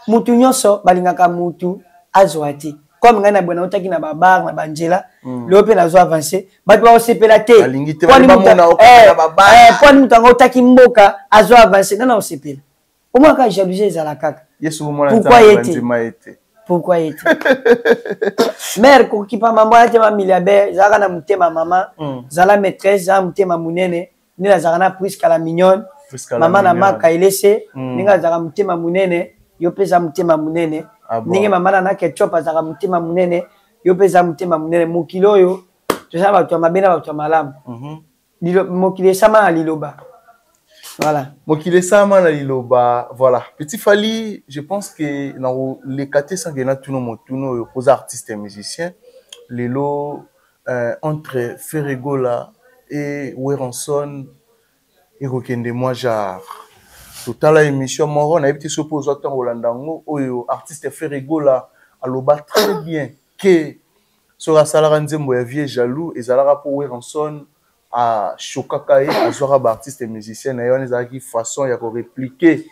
mutu nyonso balingaka mutu azwa te. Comme ngai na boye nautaki na babar na banzela, lelo mpe nazo avance, bato bakosepela te. Pwani moto yango autaki mboka azo avance, nana osepela? Omona kaka jalousie ezala kaka. Pourquoi ye te? Pourquoi ye te? Mare kokipa mambo wana te. Mamilia be ezalaka na motema mama, zala maîtresse, zala motema monene nde nazalaka na Priska la mignonne, mama na maka elese, ndenge azalaka motema monene, yo mpe eza motema monene. Ndenge mama na na Ketchup azalaka motema monene, yo mpe eza motema monene. Mokili oyo toza bato ya mabe na bato ya malamu. Mokili esama na liloba, voilà. Mokili esama na liloba, voilà. Petit Fally, je pense que nakoleka te sans que natuna motuna oyo. Koza artiste et musicien lelo, entre Ferre Gola et Werrason ekokende mwa genre. Totala émission moko, nayebi te soki mpo ozwa ntango olanda yango, oyo artiste Ferre Gola aloba très bien ke soki asalaka nzembo ya Vieux Jaloux, ezalaka mpo Werrason ashokaka ye, azwaka baartiste musicien na ye wana, ezalaki façon ya korépliquer,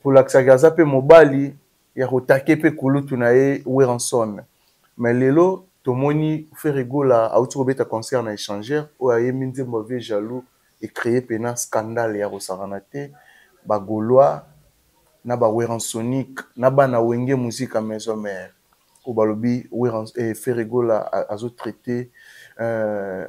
kolakisaki aza mpe mobali ya kotake mpe kulutu na ye Werrason. Mais lelo tomoni Ferre Gola auti kobeta concert na échangeur, oyo ayembi nzembo ya Vieux Jaloux, ecréé mpena scandale ya kosakana te. Bagaulois na bawerransonique na bana Wenge Musica Maison Mère oyo balobi Ferre Gola azotraite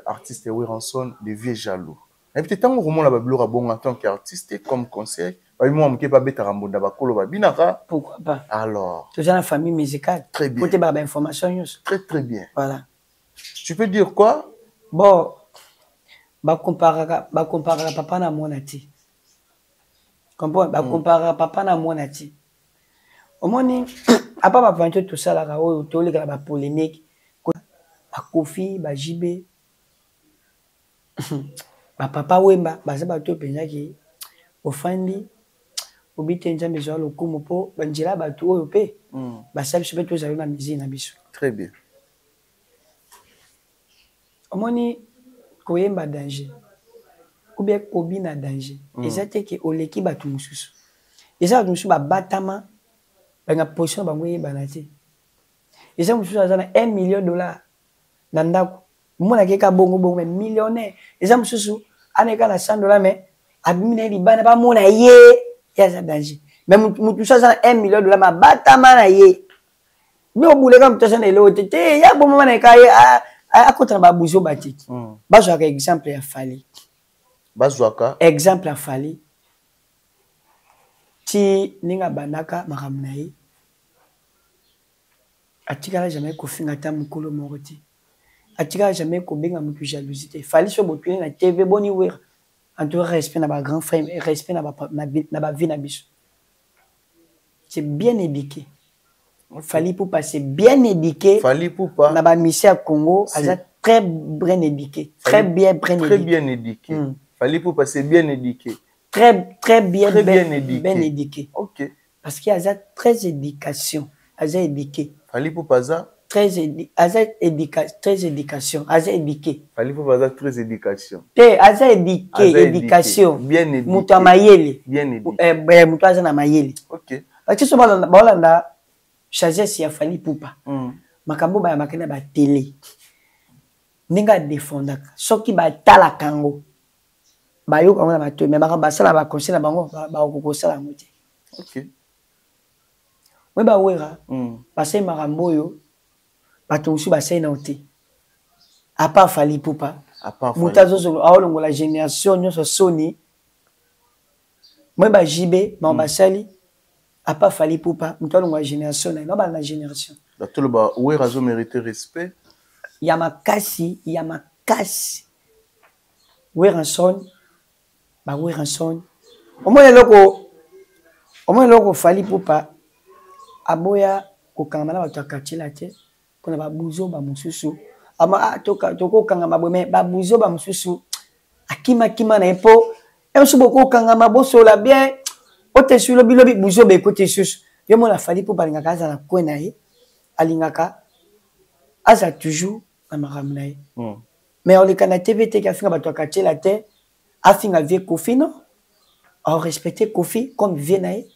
artiste Werrason de vieux jaloux. Nayebi te ntango okomona babiloko ya bongo, en tant qu'artiste, comme conseil, babi mwa moke babetaka mbonda, bakolo babinaka. Pourquoi pas? Alors. Toza na famille musicale. Très bien. Po te baka bainformation nyonso. Très très bien. Voilà. Tu peux dire quoi? Bon, bakomparaka papa na mwana te, comprendre, bakomparaka papa na mwana te. Omoni, Apa baaventure tosalaka oyo, toleka na bapolémique, bakofi, bajibe, bapapa Wemba, baza bato oyo mpenzaki ofandi obi te. Nzambe ezwa lokumu mpo banzela ya bato oyo mpe basala biso mpe tozali na musique na biso. Très bien. Omoni, koyemba danger ou bien kobina danger eza te ke oleki bato mosusu. Eza bato mosusu babatama, banga position na bango eyebana te. Eza mosusu aza na 1 million dollar na ndako, omonaki eka bongo bongo, mais millionnaire. Eza mosusu aneka na 100 $, mais abimi na ye libanda, bamona ye, ye aza danger. Mais mutu mosusu aza na 1 million dollar, mais abatama na ye. Bi obuleka moto aza na eloko te te, ya bomama na eka ye akota na babuzoba te. Bazwaka exemple ya Fally. Bazwaka exemple ya Fally ti ndenge abandaka makambo na ye, atikala jamais kofinga ata mokolo moko te, atikala jamais kobenga motu jalousie te. Fally, so botuni na TV boni Wera, en tout cas respect na bagrand frère, respect na bavie na biso. C'est bien éduqué. Fally Ipupa, c'est bien éduqué. Fally Ipupa. Na bamusiciens ya Congo, aza très bien éduqué, très bien bien. Très bien éduqué. Fally Ipupa, c'est bien éduqué. Très très bien. Très bien éduqué. Bien éduqué. Parce qu'il aza très éducation, aza éduqué. Fally Ipupa aza Très aza éduca, très éducation, aza éduqué. Fally Ipupa aza très éducation. Te, aza éduqué. Aza éducation. Bien éduqué. Moto ya mayele. Bien éduqué. Eh, moto aza na mayele. Parce que so baolanda sagesse ya Fally Ipupa, makambo bayambaka na batele, ndenge adefendaka, soki batalaka yango, bayoka yango na matoi, mais makambo basala, baconseil na bango, bakoki kosala yango te. Oye, bawera basali makambo oyo bato mosusu basali nao te, à part Fally Ipupa. À part moto aolongola génération nyonso soni. Moi, bajibe bango basali, à part Fally Ipupa, moto alongola génération na ye, nabala na génération. Toloba Wera azo mérite respect. Ya makasi, ya makasi. Werrason, baWerrason, omoni eloko, omoni eloko. Fally Ipupa aboya kokangama na bato ya quartier te mpona babuzoba mosusu. Ama tokokangama boye, mais babuzoba mosusu akimakima na ye, mpo ye mosusu bokokangama, bosola bien, otesu lobilobi buzoba ekoti lisusu. Yo mona, Fally mpo alingaka aza na kwe na ye, alingaka aza toujours na makambo na ye. Mais oleka na TV te ke afinga bato ya quartier te, afinga vieux Kofi. Non, aorespecte Kofi comme vieux na ye,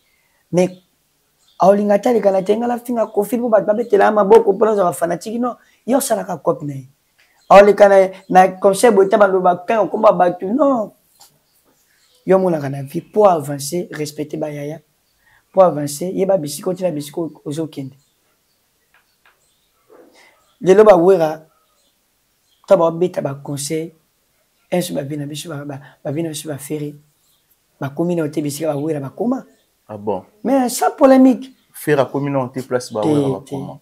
mais aolinga te aleka na te, ngai nafinga Kofi mpo bato babetela maboko mpona azwa bafanatike. Non, ye osalaka cope na ye, aoleka na conseil boye te, baloba kanga komba bato. Non, yo omonaka na vie, po avancer, respecte bayaya. Po avancer, yeba bisika otina, bisika ozokende. Lelo bawera to babeta baconseil inso, bavi na biso, bavi na biso, baFerre bakomi na te bisika bawera bakoma. Ah bon? Mais sans polémique. Ferre akomi na te place bawera bakoma.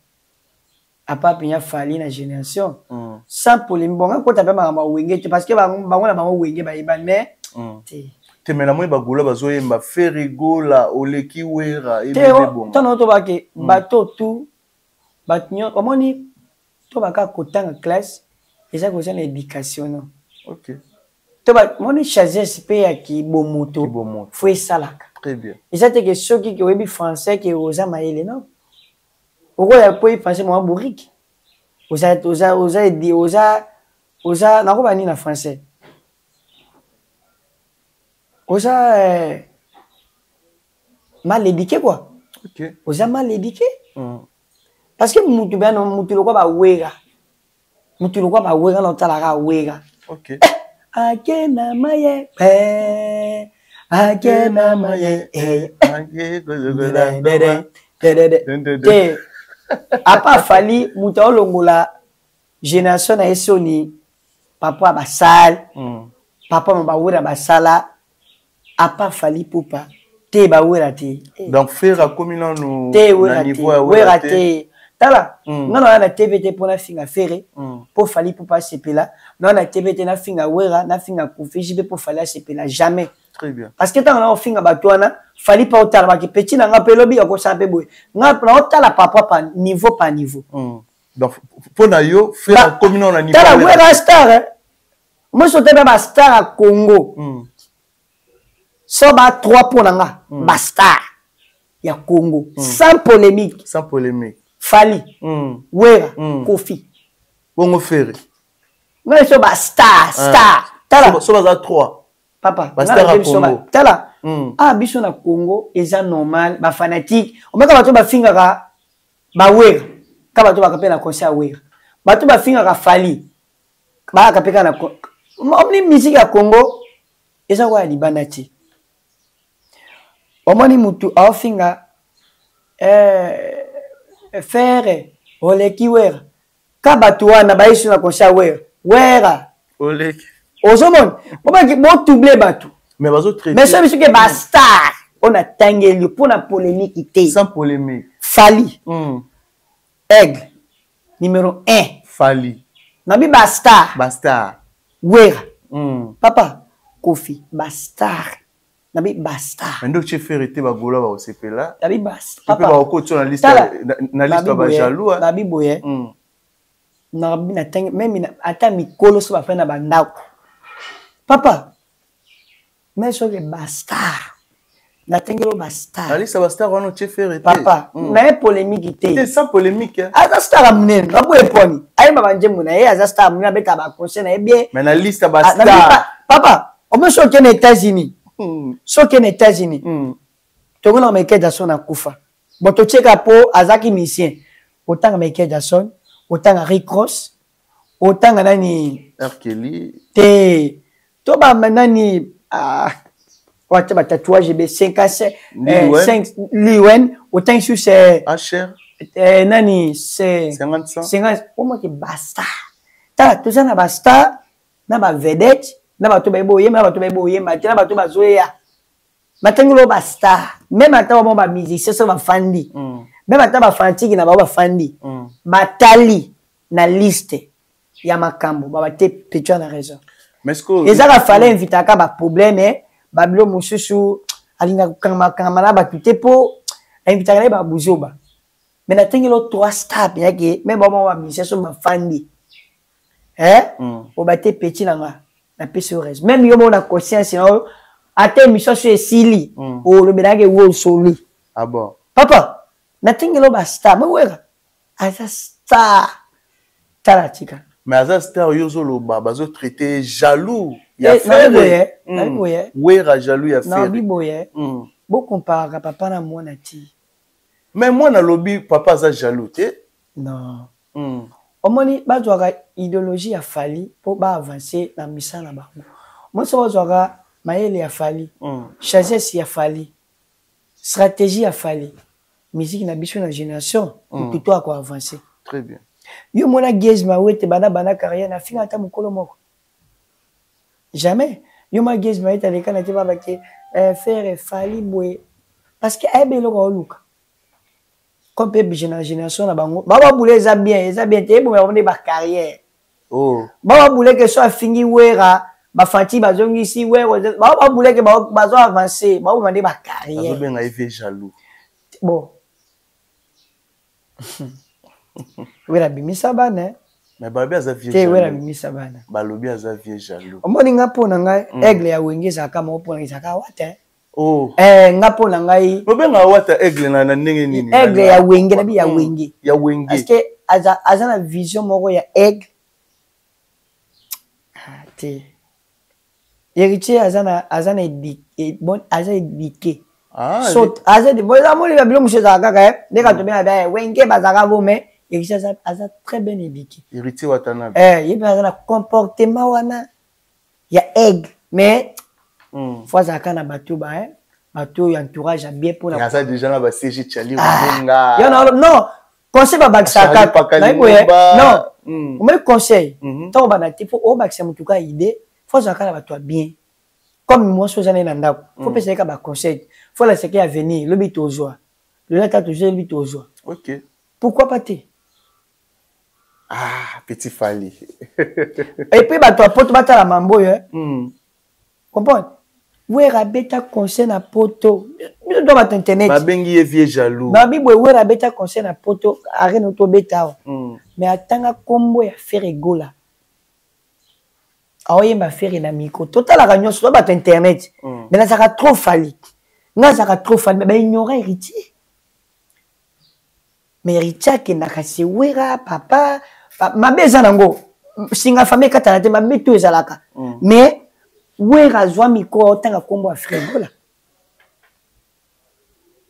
À part mpenza Fally na génération, sans polémique. Bon, akota mpe makambo ya Wenge te, parce que bango na bango Wenge bayebani, mais te. Te, mais namoni bagola bazoyemba Ferre Gola oleki Wera. Te, ntango tobake bato tu, bato nyonso omoni to baka kotanga classe, eza koza na éducation, non? To moni sagesse mpe ya kibomoto fo esalaka. Très bien. Eza te ke soki ke oyebi français ke oza mayele. Non, okoya po oyebi français mwa bourrique, oza oza oza oza oza nakoba nini na français, oza mal éduqué quoi. Oza mal éduqué. Parce que mutu bano, mutu lokwa bawera, mutu lokwa bawera na otalaka awera. Ake na maye, ake na maye te. À part Fally, mutu aolongola génération na ye soni, papa basale, papa ma bawera basala, à part Fally Ipupa te, bawera te. Donc Ferre akomi nanu te na niveau ya Wera te. Tala, nga na na TV te mpo nafinga Ferre mpo Fally Ipupa asepela. Na na TV te nafinga Wera, nafinga Kofi, JB mpo Fally asepela, jamais. Très bien. Parce que ntango naofinga bato wana, Fally mpa otala baki petit na nga mpe elobi akosala mpe boye, nga naotala papa pa niveau par niveau. Donc mpo na yo, Ferre akomi nano na niveau? Tala, Wera star, eh. Moso te mpe bastar ya Congo. So ba trois mpo na nga, bastar ya Congo, sans polémique. Sans polémique. Fally, Wera, Kofi. Bongo Ferre? Ngai so bastar star, tala. So baza trois. Papa. Bastar ya Congo. Tala. Ah, biso na Congo eza normal, bafanatique omeka bato bafingaka bawera ka bato baka mpe na concert ya Wera, bato bafingaka Fally bayaka mpe kaka na omoni musique ya Congo eza kwa ya libanda te. Omoni mutu aofinga Ferre oleki Wera, ka bato wana bayesu na concert ya Wera, Wera oleki. Ozomona bobaki botouble bato. Mais bazotraite. Mais so biso ke bastar oyo natangeli yo mpo na polémique te. Sans polémique. Fally, aigle numéro 1. Fally. Nabi bastar. Bastar. Wera, papa, Kofi, bastar, nabi bastar. Mais nde otie Ferre te, bagola bakosepela. Nabi bas mpe bakokotia na liste Tala. na liste ya bajaloux, hein. Nabi boye, nabi natangi même ata mikolo so bafai na bandako, papa, mais soki bastar natangeli oyo bastar. Na liste ya bastar wana otie Ferre te. Papa, naye polémique te. Te, sans polémique, hein. Aza star ya monene, naboye poni ayemba banzembo na ye, aza star ya monene, abetaka baconseil na ye bien. Mais na liste ya Ah, bastar. Papa, omo soki okende États-Unis, soki okende États-Unis, tokona Michael Jackson akufa, bon, totieka mpo azalaki musicien, otanga Michael Jackson, otanga Rick Ross, otanga nani? R. Kelly. Te, to ba nani, ah, watia batatouage be 55. Lil Wayne. 5 Lil Wayne, otangi susu HR. Nani c'est 50 cent. 50 omoki bastar. Tala, toza na bastar na bavedette na bato bayebi oyemba, na bato bayebi oyemba te, na bato bazoya batangeli oyo bastar. Même ata bamo bamusicien so bafandi, même ata bafanatike na bango bafandi, batali na liste ya makambo, baba te, petit na raison. Mais est-ce que Ezaka Fally invitaka baproblème, babilo mosusu alingaka kokangama na bato te mpo invitaka na ye babuzoba. Mais natengeli o trois star mpenza même bamo bamusicien so bafandi, eh? Oba te, petit na nga, napesi yo raison. Même yo moko na conscience na yo, ata émission so esili, olobelaka ewo osoli. Ah bon? Papa, natengeli o bastar mowera aza star, tala, tika. Mais aza star, yo ozoloba bazotraite jaloux ya Eh, nabi boye, Ferre. nabi boye. Wera jaloux ya Nabi Ferre. boye, bokomparaka papa na mwana ti. Mais mwana alobi papa aza jaloux te. Non. Omoni, bazwaka idéologie ya Fally mpo baavance na misala na bango. Omoni, so bazwaka mayele ya Fally, sagesse ya Fally, stratégie ya Fally, musique na biso na génération, motu to akoavance. Très bien. Yo mona Gaz Mawete, bana bana carrière na finga ata mokolo moko jamais. Yo ma Gaz Mawete aleka na te babake Ferre Fally boye, parce que ayebi eloko aoluka. Comme mpe génération na bango bababula, eza bien, eza bien te, eboma bango nde bacarrière. Oh. Bababula ke so afingi Wera, bafanti bazongisi Wera, bababula ke bazo avance, baboma nde bacarrière. Azobenga ye vieux jaloux. Bon, Wera abimisa bana, eh. Mais balobi aza vieux Te, Wera jaloux. abimisa bana. Balobi aza vieux jaloux. Omoni, nga mpo na ngai, aigle ya Wenge ezalaka moko mpo na ezalaka Wata, eh. Oh. Eh, nga mpo na ngai. Obenga Wata aigle na ndenge nini? Aigle ya Wenge, nabi ya Wenge. Ya Wenge. Parce que aza na vision moko ya aigle. Ah, te, Héritier aza na bon, aza éduqué. Ah, so aza bon, eza moni babilo mosusu ezalaka kaka, eh, ndenge tobenga ba Wenge bazalaka bo, mais Héritier aza très bien éduqué. Héritier Watanabe. Eh, ye mpe aza na comportement wana ya aigle, mais fo azalaka na bato ba, eh, bato oyo entourage ya bien mpona Aza déjà na ba CG Charlie Ah, Rubenga. yo non, conseil babakisaka. Charlie Pakali. Nayebi boye. Ngomba. Non, omoni, conseil, ntango banda te, fo obakisa motu ka idée, fo azalaka na bato ya bien. Comme mwasi oza naye na ndako, fo pesa ye ka baconseil, fo alasaki avenir, lobi tozwa lelo, ata tozwa, lobi tozwa. Pourquoi pas te? Ah, petit Fally. Et puis bato ya poto batala mambo oyo, eh. Comprendre. Wera abeta concert na poto, biso to bato internet babengi ye vieux jaloux. Babi boye, Wera abeta concert na poto, arene tobeta awa, Mais atanga nkombo ya Ferre Gola, aoyemba Ferre na micro. Totalaka nyonso, to bato internet. Mais nazalaka trop Fally, nga azalaka trop Fally, mais baignora Héritier. Mais Héritier akendaka se Wera papa, mabe eza nango singa famille ekatana te, mabe to ezalaka. Mais Wera azwa micro, aotanga nkombo ya Ferre Gola,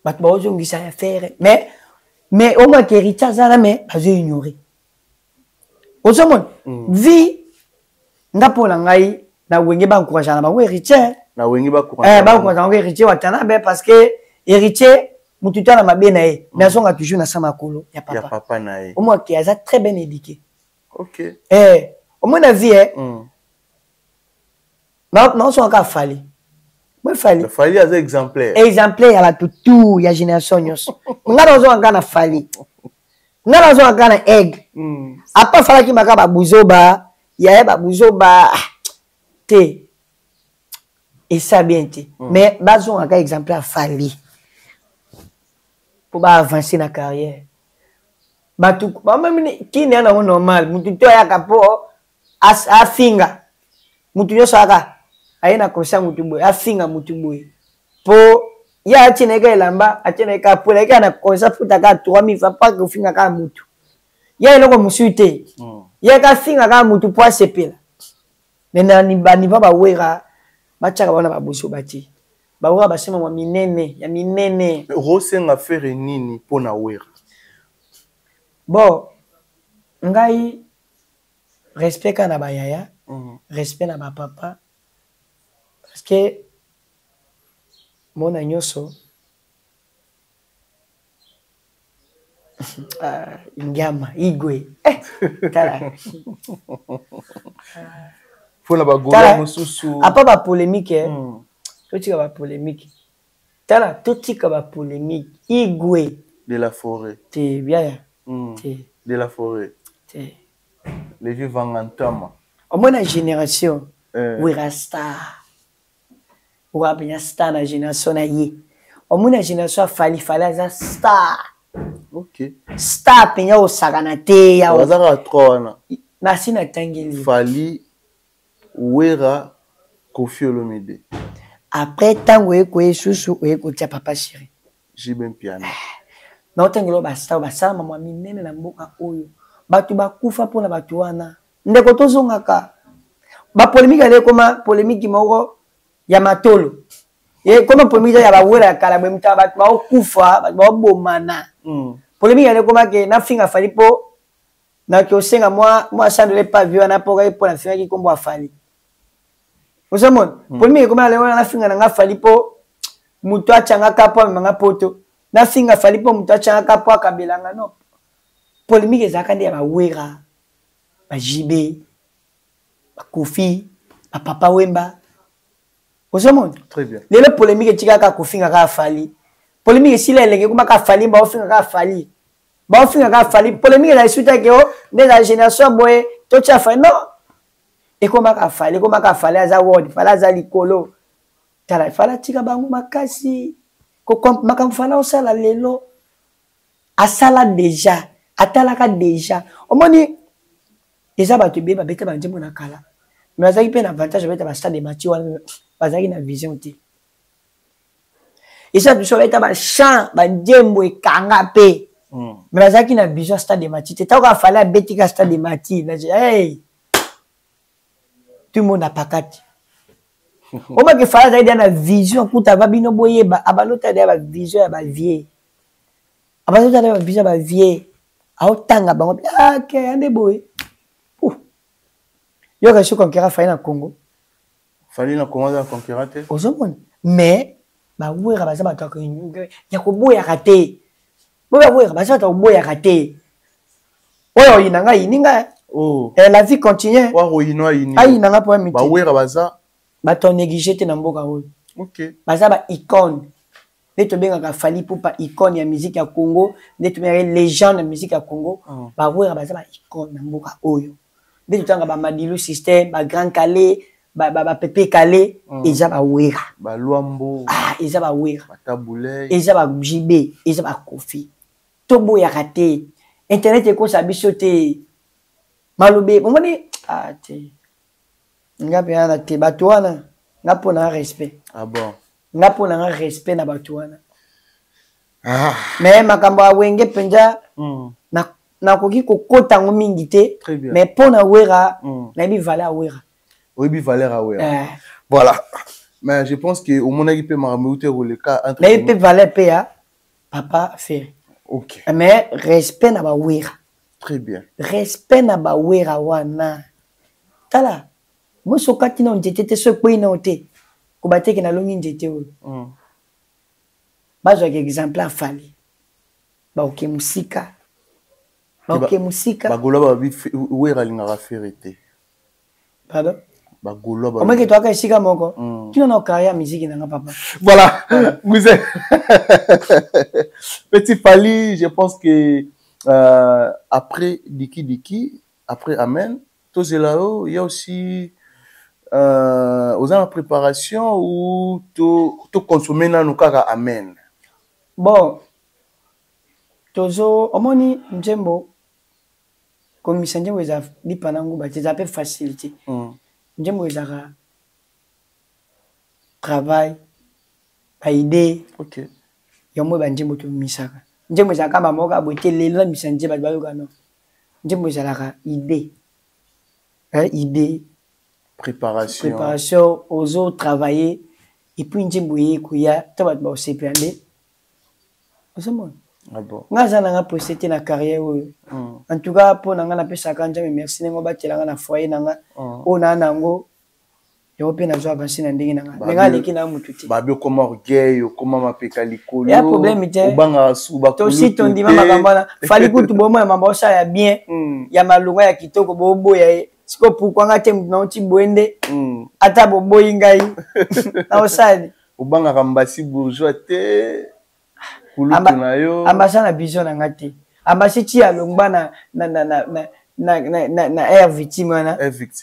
bato baozongisa ya Ferre. Mais omaki Héritier aza na, mais bazo ignore. Ozomona vie nga, mpo na ngai na Wenge baencourage na bango Héritier. Na Wenge baencourage bango Héritier Watanabe, parce que Héritier motu to na mabe na ye, mais azonga toujours na sa makolo ya papa. Ya papa na ye. Omwaki aza très bien éduqué. Ok. Omona vie, eh? Naosonga kaka Fally moi, Fally. Fally aza exemplaire. Exemplaire ya bato tout ya génération nyonso. Nga nazonga kaka na Fally, nga nazonga kaka na Aigle. Apa afalaki maka babuzoba yaya, babuzoba te, esa bien te. Mais bazongaka exemplaire Fally mpo baavance na carrière. Bato bamamini kini ya nango normal, mutu to ayaka mpo afinga mutu nyonso, ayaka aye na concert, mutu boye afinga mutu boye, mpo ye atie na ye kaka elamba, atie na ye kaka pola, ye kaka na concert, futa kaka 3000 francs mpo akofinga kaka mutu ye, eloko mosusu te. Ye kafinga kaka mutu mpo asepela. Mais na baniveau bawera batiaka wana baboso batie bawera basema mwa minene ya minene. Rosenga Ferre nini mpo na Wera? Bon, ngai respect kaka na bayaya, respect na bapapa, parce que mona nyonso, ah, ngiama igwe, eh, tala. Mpona bagola mosusu. Apa bapolémique, eh. Totika bapolémique, tala, totika bapolémique, igwe. De la forêt. Te, biaya. Te. De la forêt. Te. Le vieux Vangantama. Omona génération, Wera star, oka mpenza star na génération na ye. Omona génération ya Fally, Fally aza star. Star mpenza osakana te ya. Baza kaka trois wana. Nasi natangeli. Fally, Wera, Koffi Olomide. Après ntango oye koye susu, oye kotia Papa Chéri. JB Mpiana. Naotangela oyo bastar basala mamwa minene na mboka oyo, bato bakufa mpona bato wana. Ndeko, tozongaka bapolémique ale, ekoma polémique moko ya matolo, ekoma polémique ya bawela ya kala boye, mutaka bato baokufa, bato baobomana. Polémique ale ekoma ke nafinga Fally mpo naki osenga mwa sandole pa vi wana, mpo kaki mpo nafingaki nkombo ya Fally. Ozomona, polémique ekoma ale wana, nafinga na nga Fally mpo moto atyangaka mpo amemanga poto, nafinga Fally mpo moto atyangaka mpo akabelanga. Non, polémique ezalaka nde ya bawera, baJB, baKoffi, bapapa Wemba. Ozomona lelo polémique etikaka kofinga kaka Fally. Polémique esila elenge, ekoma kaka Fally, baofinga kaka Fally, baofinga kaka Fally. Polémique ezala esuki take o nde ezala génération boye, totya Fally. Non, ekoma kaka Fally, ekoma kaka Fally aza world, Fally aza likolo. Tala, Fally atika bango makasi. Makambo Fally osala lelo, asala déjà, atalaka déjà. Omoni eza bato ebele babeta banzembo na kala, mais bazalaki mpe na avantage, babeta bastade mati wana, bazalaki na vision te. Eza biso babeta bachamp, banzembo ekanga mpe, mais bazalaki na vision stade mati te. Ntango afale abetika stade mati, hey, tout le monde apakati. Omaki Fally azalaki deya na vision kuta ba bino boyeba, abandota deya bavision ya bavie, abandota deya bavision ya bavie, aotanga bango ake ande boye. Yoka so concurrent Fally na Congo. Fally na Congo aza concurrent te. Ozomona, mais bawera baza bato ya koboyaka te. Bo bawera baza bato ya koboyaka te. Oyo oyina ngai, ayini ngai. Oh. Eh, la vie continue. Ayina nga mpo miti. Bawera baza bato néglige te na mboka oyo. Baza ba icône nde tobengaka Fally Ipupa icône ya musique ya Congo, nde tobengaka légende ya musique ya Congo. Bawera baza ba icône na mboka oyo, nde totanga baMadilu Système, baGrand Kallé. Bapepe Kale, eza bawera. Balwambo. Ah, eza bawera. Batabuley. Eza ba JB, eza bakofi. Toboyaka te, internet ekosa biso te. Malobe omoni, ah, te, nga mpe wana te. Bato wana, nga mpo na nga respect. Ah bon? Nga mpo na nga respect na bato wana. Ah. Mais makambo ya Wenge mpenza, nakoki kokota yango mingi te. Très bien. Mais mpo na Wera, nayebi valeur ya Wera. Oyebi valeur ya Wera. Eh. Voilà, mais je pense que omonaki mpe makambo euti koleka entre Nayebi mpe valeur mpe ya papa Ferre. Mais respect na bawera. Très bien. Respect na bawera wana. Tala, moso okati na nzete te, so ekwei nao te, koba teke nalongi nzete oyo. Bazwaka exemple afali, baoke mosika, baoke mosika. Bagaulois babi Wera alingaka Ferre te. Pardon? Bagaulois. Omeki toyaka esika moko kino na carrière ya musique nanga, papa. Voilà, vous êtes Petit Fally. Je pense que après Diki Diki, après Amen, tozela yo, il y a aussi oza na préparation ou to consommer nanu kaka Amen? Bon, tozo omoni nzembo, komisa nzembo eza lipa na nguba te, eza mpe facilité. Nzembo ezalaka travail, baidée. Yango banzembo tobimisaka, nzembo ezalaka bamoko boye te. Lelo nabimisa nzembo, bato bayoka, no. Nzembo ezalaka idée. Idée. Préparation. Préparation, ozo travailler et puis nzembo eye koya to bato baosepela nde ozomona. Ah bon. Nga aza nanga pressé te na carrière oyo. En tout cas, mpo na nga, napesaka Nzambe merci ndenge obatela nga na foyer na nga. Oyo naa nango yango mpe nazwa avance na ndenge na nga, ndenge aleki na mutu te. Babi okoma orgueil, okoma mapeka likolo. Ya problème te. Obangaka su. Tosi tondima makambo wana. Fally kutu bomona mambo osala ya bien, ya malonga, ya kitoko, boboya ye. Sikoyo pourquoi nga te? Mutu nauti boye nde ata boboyi ngai, naosali. Obangaka mbasi bourgeois te, kulutu na yo. Ambasa na vision na nga te. Ambasi ti alongba na air victime wana,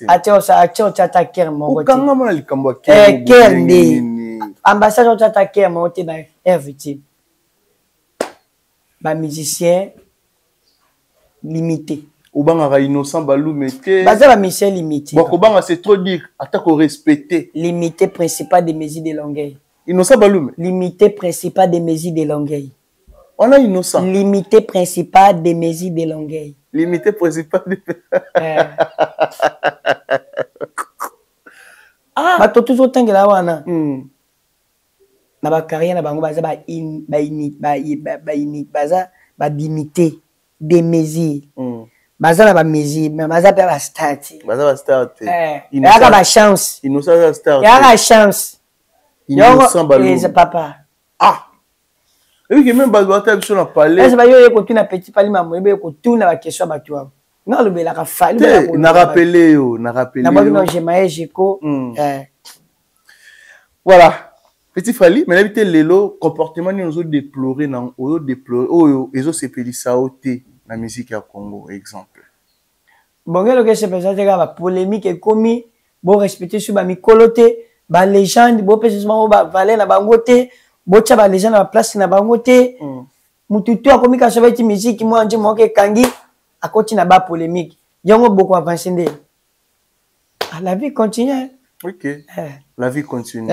atia otya ata kere moko te. Okanga mona likambo ya kere nde ambassade, otya ata kere moko te na air victime. Bamusicien limité. Obangaka Innocent Balume te? Baza bamusicien limité. Bon, kobanga, c'est trop dire, ata korespecte. Limité principal de mesure de Longueuil. Innocent Balume. Limité principal de mesure de Longueuil. Wana Innocent. Limité principal de mesure de Longueuil. Limité principal de Ah. Bato toujours otangela wana na bacarrière na bango, baza baza balimité de mesure. Baza na bamesure, mais baza mpe bastar te. Baza bastar te. Eyaka bachance. Innocent aza star? Eyaka chance. Innocent Balume. Papa. Ah, ebiki même bato bata biso na palais. Ese bayo ye kotuna Petit Fally mambo, ye kotuna baquestion ya bato wana. Nga alobelaka Fally. Na rappele yo, na rappele. Nabwaki na Gemaye Jeko. Voilà, Petit Fally, mais nayebi te lelo comportement nini ozodéplore na ozodéplore oyo ezosepelisa yo te na musique ya Congo, exemple. Bongo eloko esepelisa te, kaka bapolémique ekomi. Borespecte so bamikolo te, balégende, bopesa so bango bavaleur na bango te, botya balégende na baplace na bango te. Mutu to akomi kasi abeti musique mwa nje moko ekangi, akoti na bapolémique yango, boko avance nde. Ah, la vie continue. Ok. La vie continue.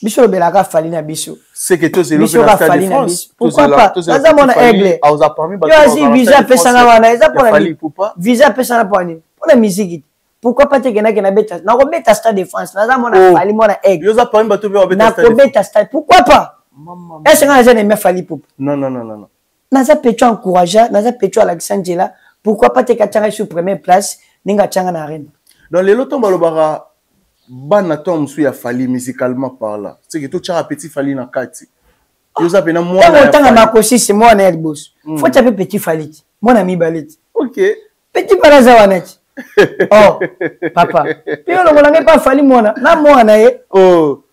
Biso lobelaka Fally na biso. C'est que tozelo. Biso ka Fally na biso, pourquoi pas? Naza mona aigle yo asi. Visa apesanga wana eza mpona visa apesanga mpona nini? Mpona musique. Pourquoi pas te kendaki nabeta, nakobeta Stade de France. Naza mona Fally, mona aigle, nakobeta stade, pourquoi pas? Est-ce nga naza na Fally Ipupa? Non, non, non, non. Naza pecho encouragea, naza pecho alakisa nzela. Pourquoi pas te katianga sur première place ndenge atianga na arène? Donc lelo ntongo balobaka bana to mosusu ya Fally, musicalement par là, c'est que totyaka Petit Fally na kati, yo oza mpena mwana. Otanga makosisi mwana ya liboso, faut tia mpe Petit Fally ti mwana mibale ti. Petit Fally aza wana ti. Oh papa, mpe olongola ngai mpa Fally mwana na mwana ye.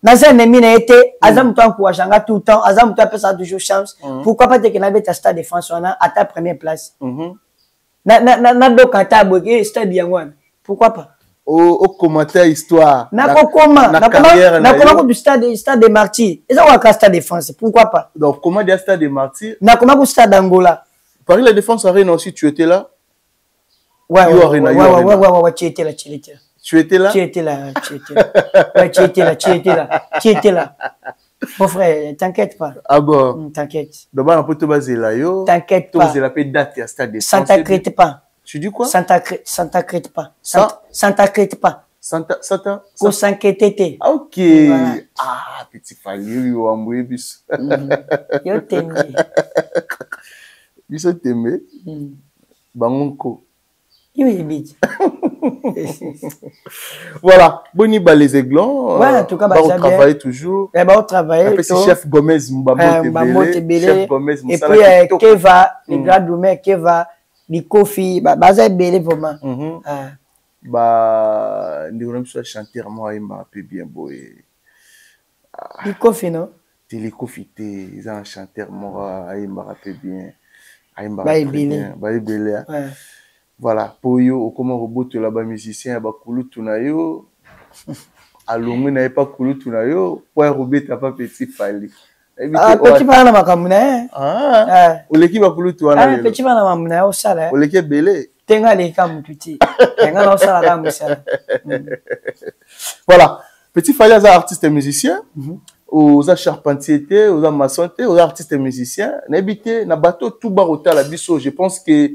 Naza ennemi na ye te. Aza moto encourage nga tout le temps, aza moto apesaka toujours chance. Pourquoi pas teke nabeta Stade de France wana, ata première place, nadoka ata boye stade yango wana, pourquoi pas? Okomata histoire. Nakokoma, nakoma kutu stade de Martyr, eza kaka stade de France, pourquoi pas? Donc comment dire stade de Martyr? Nakoma ku stade Angola. Paris La Défense Arena aussi, tu étais là? Ouais, ouais, ouais, ouais, ouais, ouais, ouais, tu étais là, tu étais là. Tu étais là? Tu étais là, tu étais là. Ouais, tu étais là, tu étais là, tu étais là. Mon frère, t'inquiète pas. Ah bon? T'inquiète. Donc, on peut te baser là, yo. T'inquiète pas. Tu la date à stade de Santa Crête pas. Tu dis quoi? Santa Crête pas. Santa Crête pas. Santa, Santa. Ko s'inquiéter. Ok. Voilà. Ah, petit Fally, yo, amboué, bis. Yo t'aimé. Biso t'aimé. Bangonko. Yo yebi. Voilà, Boni ba les Aiglons. Ouais, en tout cas, bah, on travaille toujours. Eh ben, on travaille. Après, c'est chef Gomez Mbambo Tebele. Chef Gomez. Et puis, Keva, les gars d'Oumé, Keva, Likofi, bah, baza ebele vraiment. Bah, nous avons chanter moi et m'a bien boy. Likofi, non? Likofi, ils ont un chanteur moi et m'a bien. Bah, ebele. Bah, ebele. Voilà, pour yo, comment robot là-bas musicien, bah kulutu na yo, alongwe na ye pas kulutu na yo, point robot t'as pas petit Fally. Ah, petit Fally na makambo na ye. Ah, oleki ba kulutu wana lelo. Ah, petit Fally na makambo na ye osala. Oleki ebele. Tenga leka mutu ti. Tenga na osala ka musala. Voilà, petit Fally aza artiste et musicien. Oza charpentier te, oza maçon te, oza artiste et musicien. Na habité na bateau tout barota la biso, je pense que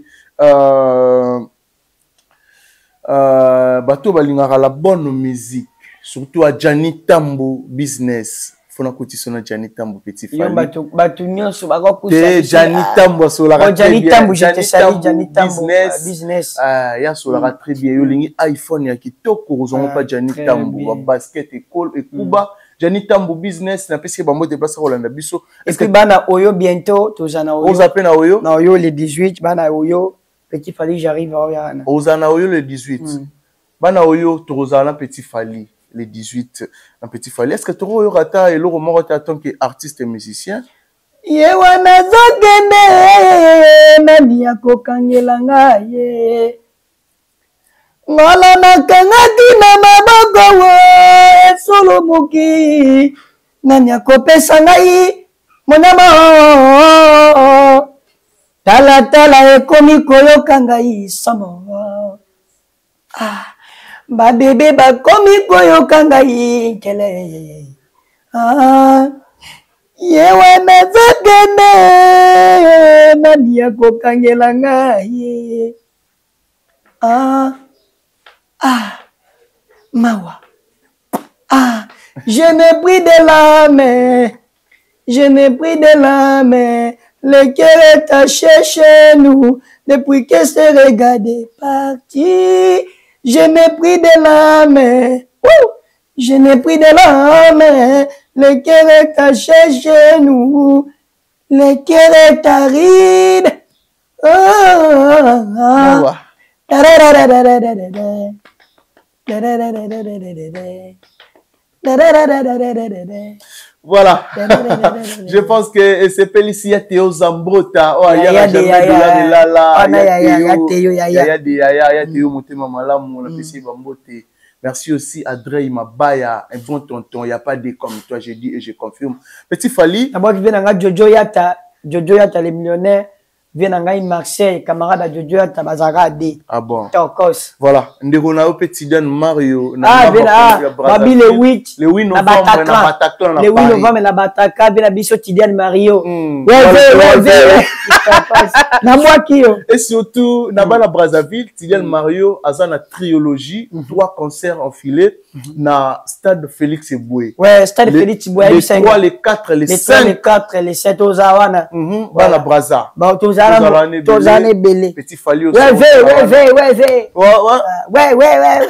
bato balingaka la bonne musique, surtout à Gianni Tambo business. Fona kotisa na Gianni Tambo petit Fally. Bato nyonso bakokusa. Te Gianni Tambo asolaka très bien. Gianni Tambo, je te salue, Gianni Tambo business. Ah, ya solaka très bien. Yo lingi iPhone ya kitoko ozongo pa Gianni Tambo, ba basket école ekuba. Gianni Tambo business na pesi ba mbote place kolanda biso. Est-ce que bana oyo bientôt tozana oyo? Oza pe na oyo? Na oyo le 18 bana oyo. Petit Fally, j'arrive à Oyana. Ozana oyo le 18. Bana oyo tozana petit Fally le 18. Un petit Fally. Est-ce que tu oyo rata et l'oro moko en tant qu'artiste et musicien? Yewa nazokende nani akokangela ngai ye. Ngola nakangaki na maboko wo esolomoki nani akopesa ngai monama. Tala tala ekomi koyoka ngai somo. Ah, ba bébé bakomi koyoka ngai nkele. Ah, yewe nazokende nani akokangela ngai. Ah, ah, mawa. Ah, je n'ai pris de l'âme, je n'ai pris de l'âme. Le cœur est taché chez nous depuis que ce regard est parti. Je n'ai pris de l'âme, je n'ai pris de l'âme. Le cœur est taché chez nous, le cœur est aride. Oh, oh, oh. Voilà. Je pense que c'est Félicia Théo Zambrota. Oh, il y a Théo Motema Malamu, on a fait Bambote. Merci aussi à Drey Mabaya, un bon tonton. Il n'y a pas de comme toi, j'ai dit et je confirme. Petit Fally. D'abord, je viens de Jojo Yata, Jojo Yata, les millionnaires. Vient en Marseille, camarade à Jojo Yata, Bazara D. Ah bon. Tokos. Voilà. Ndeko petit Dan Mario. Ah, Babi le 8. Le 8 novembre, na Bataclan, Le 8 novembre, na Bataclan, vient biso Tidiane Mario. Ouais, ouais, ouais. Na moi qui yo. Et surtout, na bana Brazzaville, Tidiane Mario, aza na trilogie, 3 concerts enfilés, na stade Félix Eboué. Ouais, stade Félix Eboué. Les 3, les 4, les 5. Les 4, les 7, Ozawana. Bana Brazza. Bah, Tozane Belé. Petit Fally aussi. Ouais, ouais, ouais, ouais, ouais, ouais.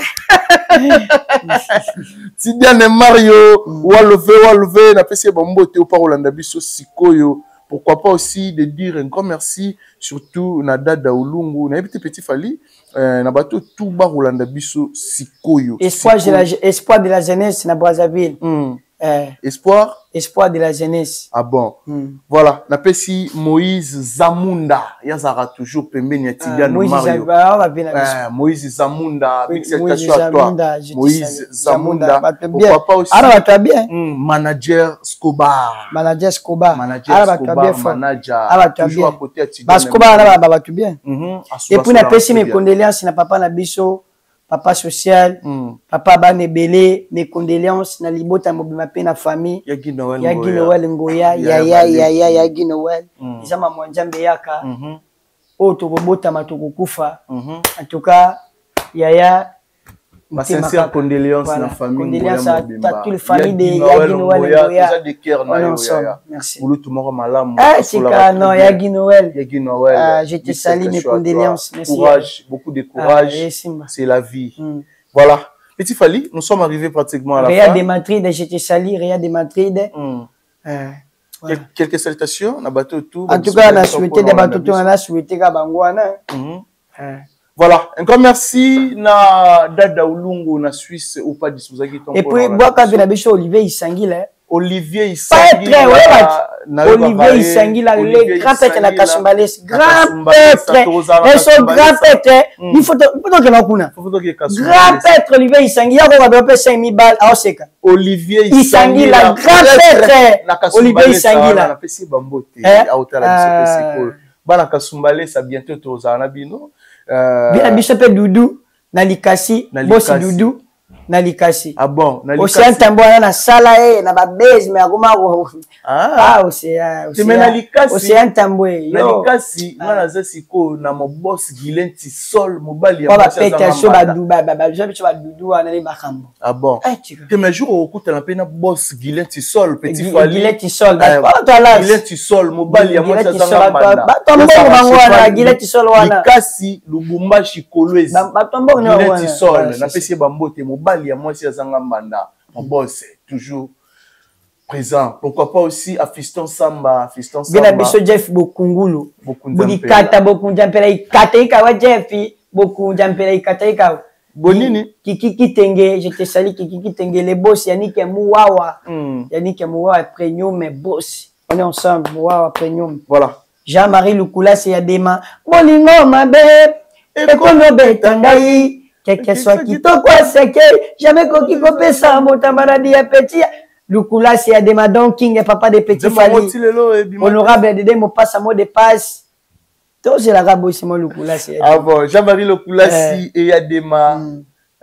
Tidiane Mario, Walove, Walove, na pesi bambote au parolanda biso sikoyo. Pourquoi pas aussi de dire un grand merci, surtout na Dada Olungu, na petit Fally, na bateau tout ba Rolanda biso sikoyo. Espoir de la jeunesse na Brazzaville. Espoir. Espoir de la jeunesse. Ah bon. Voilà, napesi Moïse Zamunda, yazara toujours pembeni ya Tidiane Mario. Moïse Zamunda, big salutation à toi. Moïse Zamunda. Pourquoi pas aussi. Ah bah bien. Manager Scobar. Manager Scobar. Manager Scobar, manager. Toujours à côté à Tidiane. Scobar là bah tout bien. Et puis napesi mes condoléances na papa na biso. Papa social, papa Banebele, mes condoléances, na libota mobima pe na famille. Ya Guy Noël Ngoya. Ya Guy Noël Ngoya, ya ya ya ya ya Guy Noël. Eza mwa Nzambe yaka. O tokobota matokokufa. En tout cas, yaya ma sincère condoléances na famille. Condoléances à toute la famille de ya Guy Noël Ngoya. Eza de cœur na yo yaya. Merci. Bulutu moko malamu. Ah, tika non, ya Guy Noël. Ya Guy Noël. Je te salue, mes condoléances. Merci. Courage, beaucoup de courage. C'est la vie. Voilà. Petit Fally, nous sommes arrivés pratiquement à la Réa fin. de Madrid, je te salue, Réa de Madrid. Voilà. Quelques salutations, na bateau tout. En tout cas, on a souhaité des bateaux tout, on a souhaité Kabangwana. Voilà, un grand merci na Dada Ulungu na Suisse ou pas disposaki ton. Et puis boaka na biso Olivier Isangila. Olivier Isangila. Olivier Isangila, le grand prêtre na Kasumbalès, grand prêtre. Et son grand prêtre, il faut que na kuna. Grand prêtre Olivier Isangila ko ba pe 5000 balles a oseka. Olivier Isangila, grand prêtre. Olivier Isangila. Na pesi bambote a otala biso pe bana Kasumbalès à bientôt tozana bino. Bien biso pe Doudou na likasi, boss Doudou na likasi. Ah bon, na likasi. Océan Tambo na sala e na ba base mais akoma ko. Ah océan. Mais na likasi. Océan Tambo yo. Na likasi, nga na za siko na mo boss Guilain Tisol mobali ya ba peta so ba du ba ba biso ba Doudou wana ni makambo. Ah bon. Te mais jour okuta na pe na boss Guilain Tisol petit Fally. Guilain Tisol. Ba to ala. Guilain Tisol mobali ya mwasi azanga mbanda. Ba to mbongo bango wana Guilain Tisol wana. Likasi Lubumbashi Kolwezi. Ba to mbongo wana. Guilain Tisol na pesi ba mbote mobali ya mwasi azanga mbanda. Mon boss toujours présent. Pourquoi pas aussi à Fiston Samba, Fiston Samba. Bien biso Jeff Bokungulu. Bokata Bokunjampela ikata ikawa Jeff Bokunjampela ikata ikawa. Bonini Kiki Kitenge, je te salue Kiki Kitenge, les boss Yannick Mouawa. Yannick Mouawa premium mais boss. On est ensemble, Mouawa premium. Voilà. Jean-Marie Lukula c'est Yadema. Bolingo mabe. Ekono betangai. Quelque soit qui to quoi c'est que jamais koki kopesa motambara dia petit Lukula c'est Adema Don King et papa des petits Fally. Honorable Dédé mo passe mot de passe. To c'est la rabo c'est mon Lukula c'est. Ah bon, Jean-Marie Lukula si et Adema.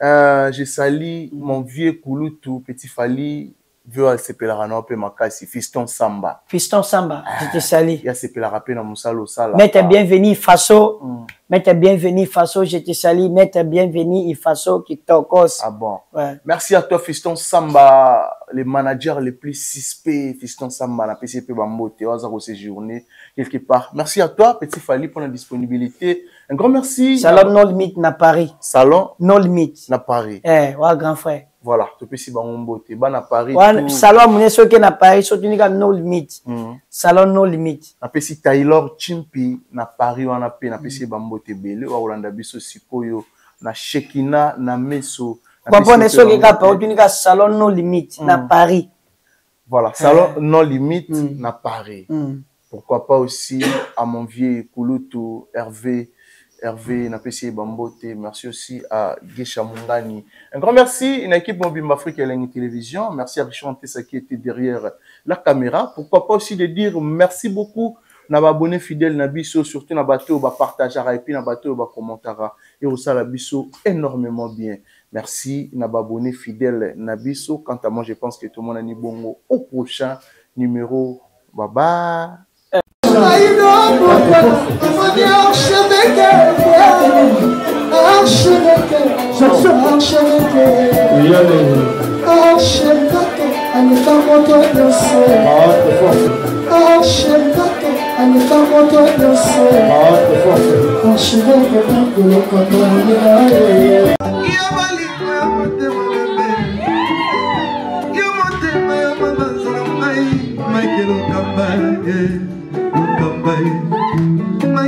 Je salue mon vieux Kulutu petit Fally vieux asepela na pe makasi Fiston Samba. Fiston Samba, je te salue. Ya sepela rapé na musalo sala. Maître bienvenue Faso. Maître bienvenue Faso, je te salue. Maître bienvenue Faso qui tokos. Ah bon. Ouais. Merci à toi Fiston Samba, les managers les plus suspects Fiston Samba na PCP Bambote, oza ko séjourner quelque part. Merci à toi Petit Fally pour la disponibilité. Un grand merci. Salon No Limite na Paris. Salon No Limite na Paris. Eh, wa grand frère. Voilà, tu peux si bangombote, ba na Paris. Ouais, salon mune soki na Paris, soki nika No Limite. Salon No Limite. Na pesi Taylor Chimpi na Paris wana pe na pesi bambote belé wa Rolanda biso sikoyo na Shekina na Meso. Comprendre soki ka pa nika salon No Limite na Paris. Voilà, salon No Limite na Paris. Pourquoi pas aussi à mon vieux Kulutu Hervé Hervé Napesi Bambote, merci aussi à Gesha Mungani. Un grand merci à l'équipe Mobimba Afrique et Elengi Télévision. Merci à Richard Tessa qui était derrière la caméra. Pourquoi pas aussi de dire merci beaucoup na abonné fidèle na biso, surtout na bateau ba partagera et puis na bateau ba commentera et osala biso énormément bien. Merci na abonné fidèle na biso. Quant à moi, je pense que tout le monde a ni bongo au prochain numéro. Bye bye.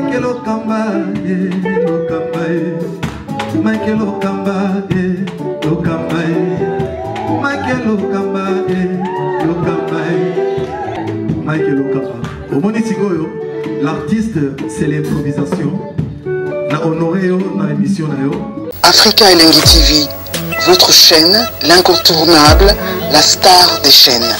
Michael Okamba, Michael Okamba, Mike Lokamba. Omoni sikoyo, l'artiste, c'est l'improvisation. Na honoré yo na émission na yo. Africa Elengi TV, votre chaîne, l'incontournable, la star des chaînes.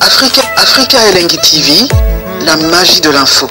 Africa, Africa Elengi TV, la magie de l'info.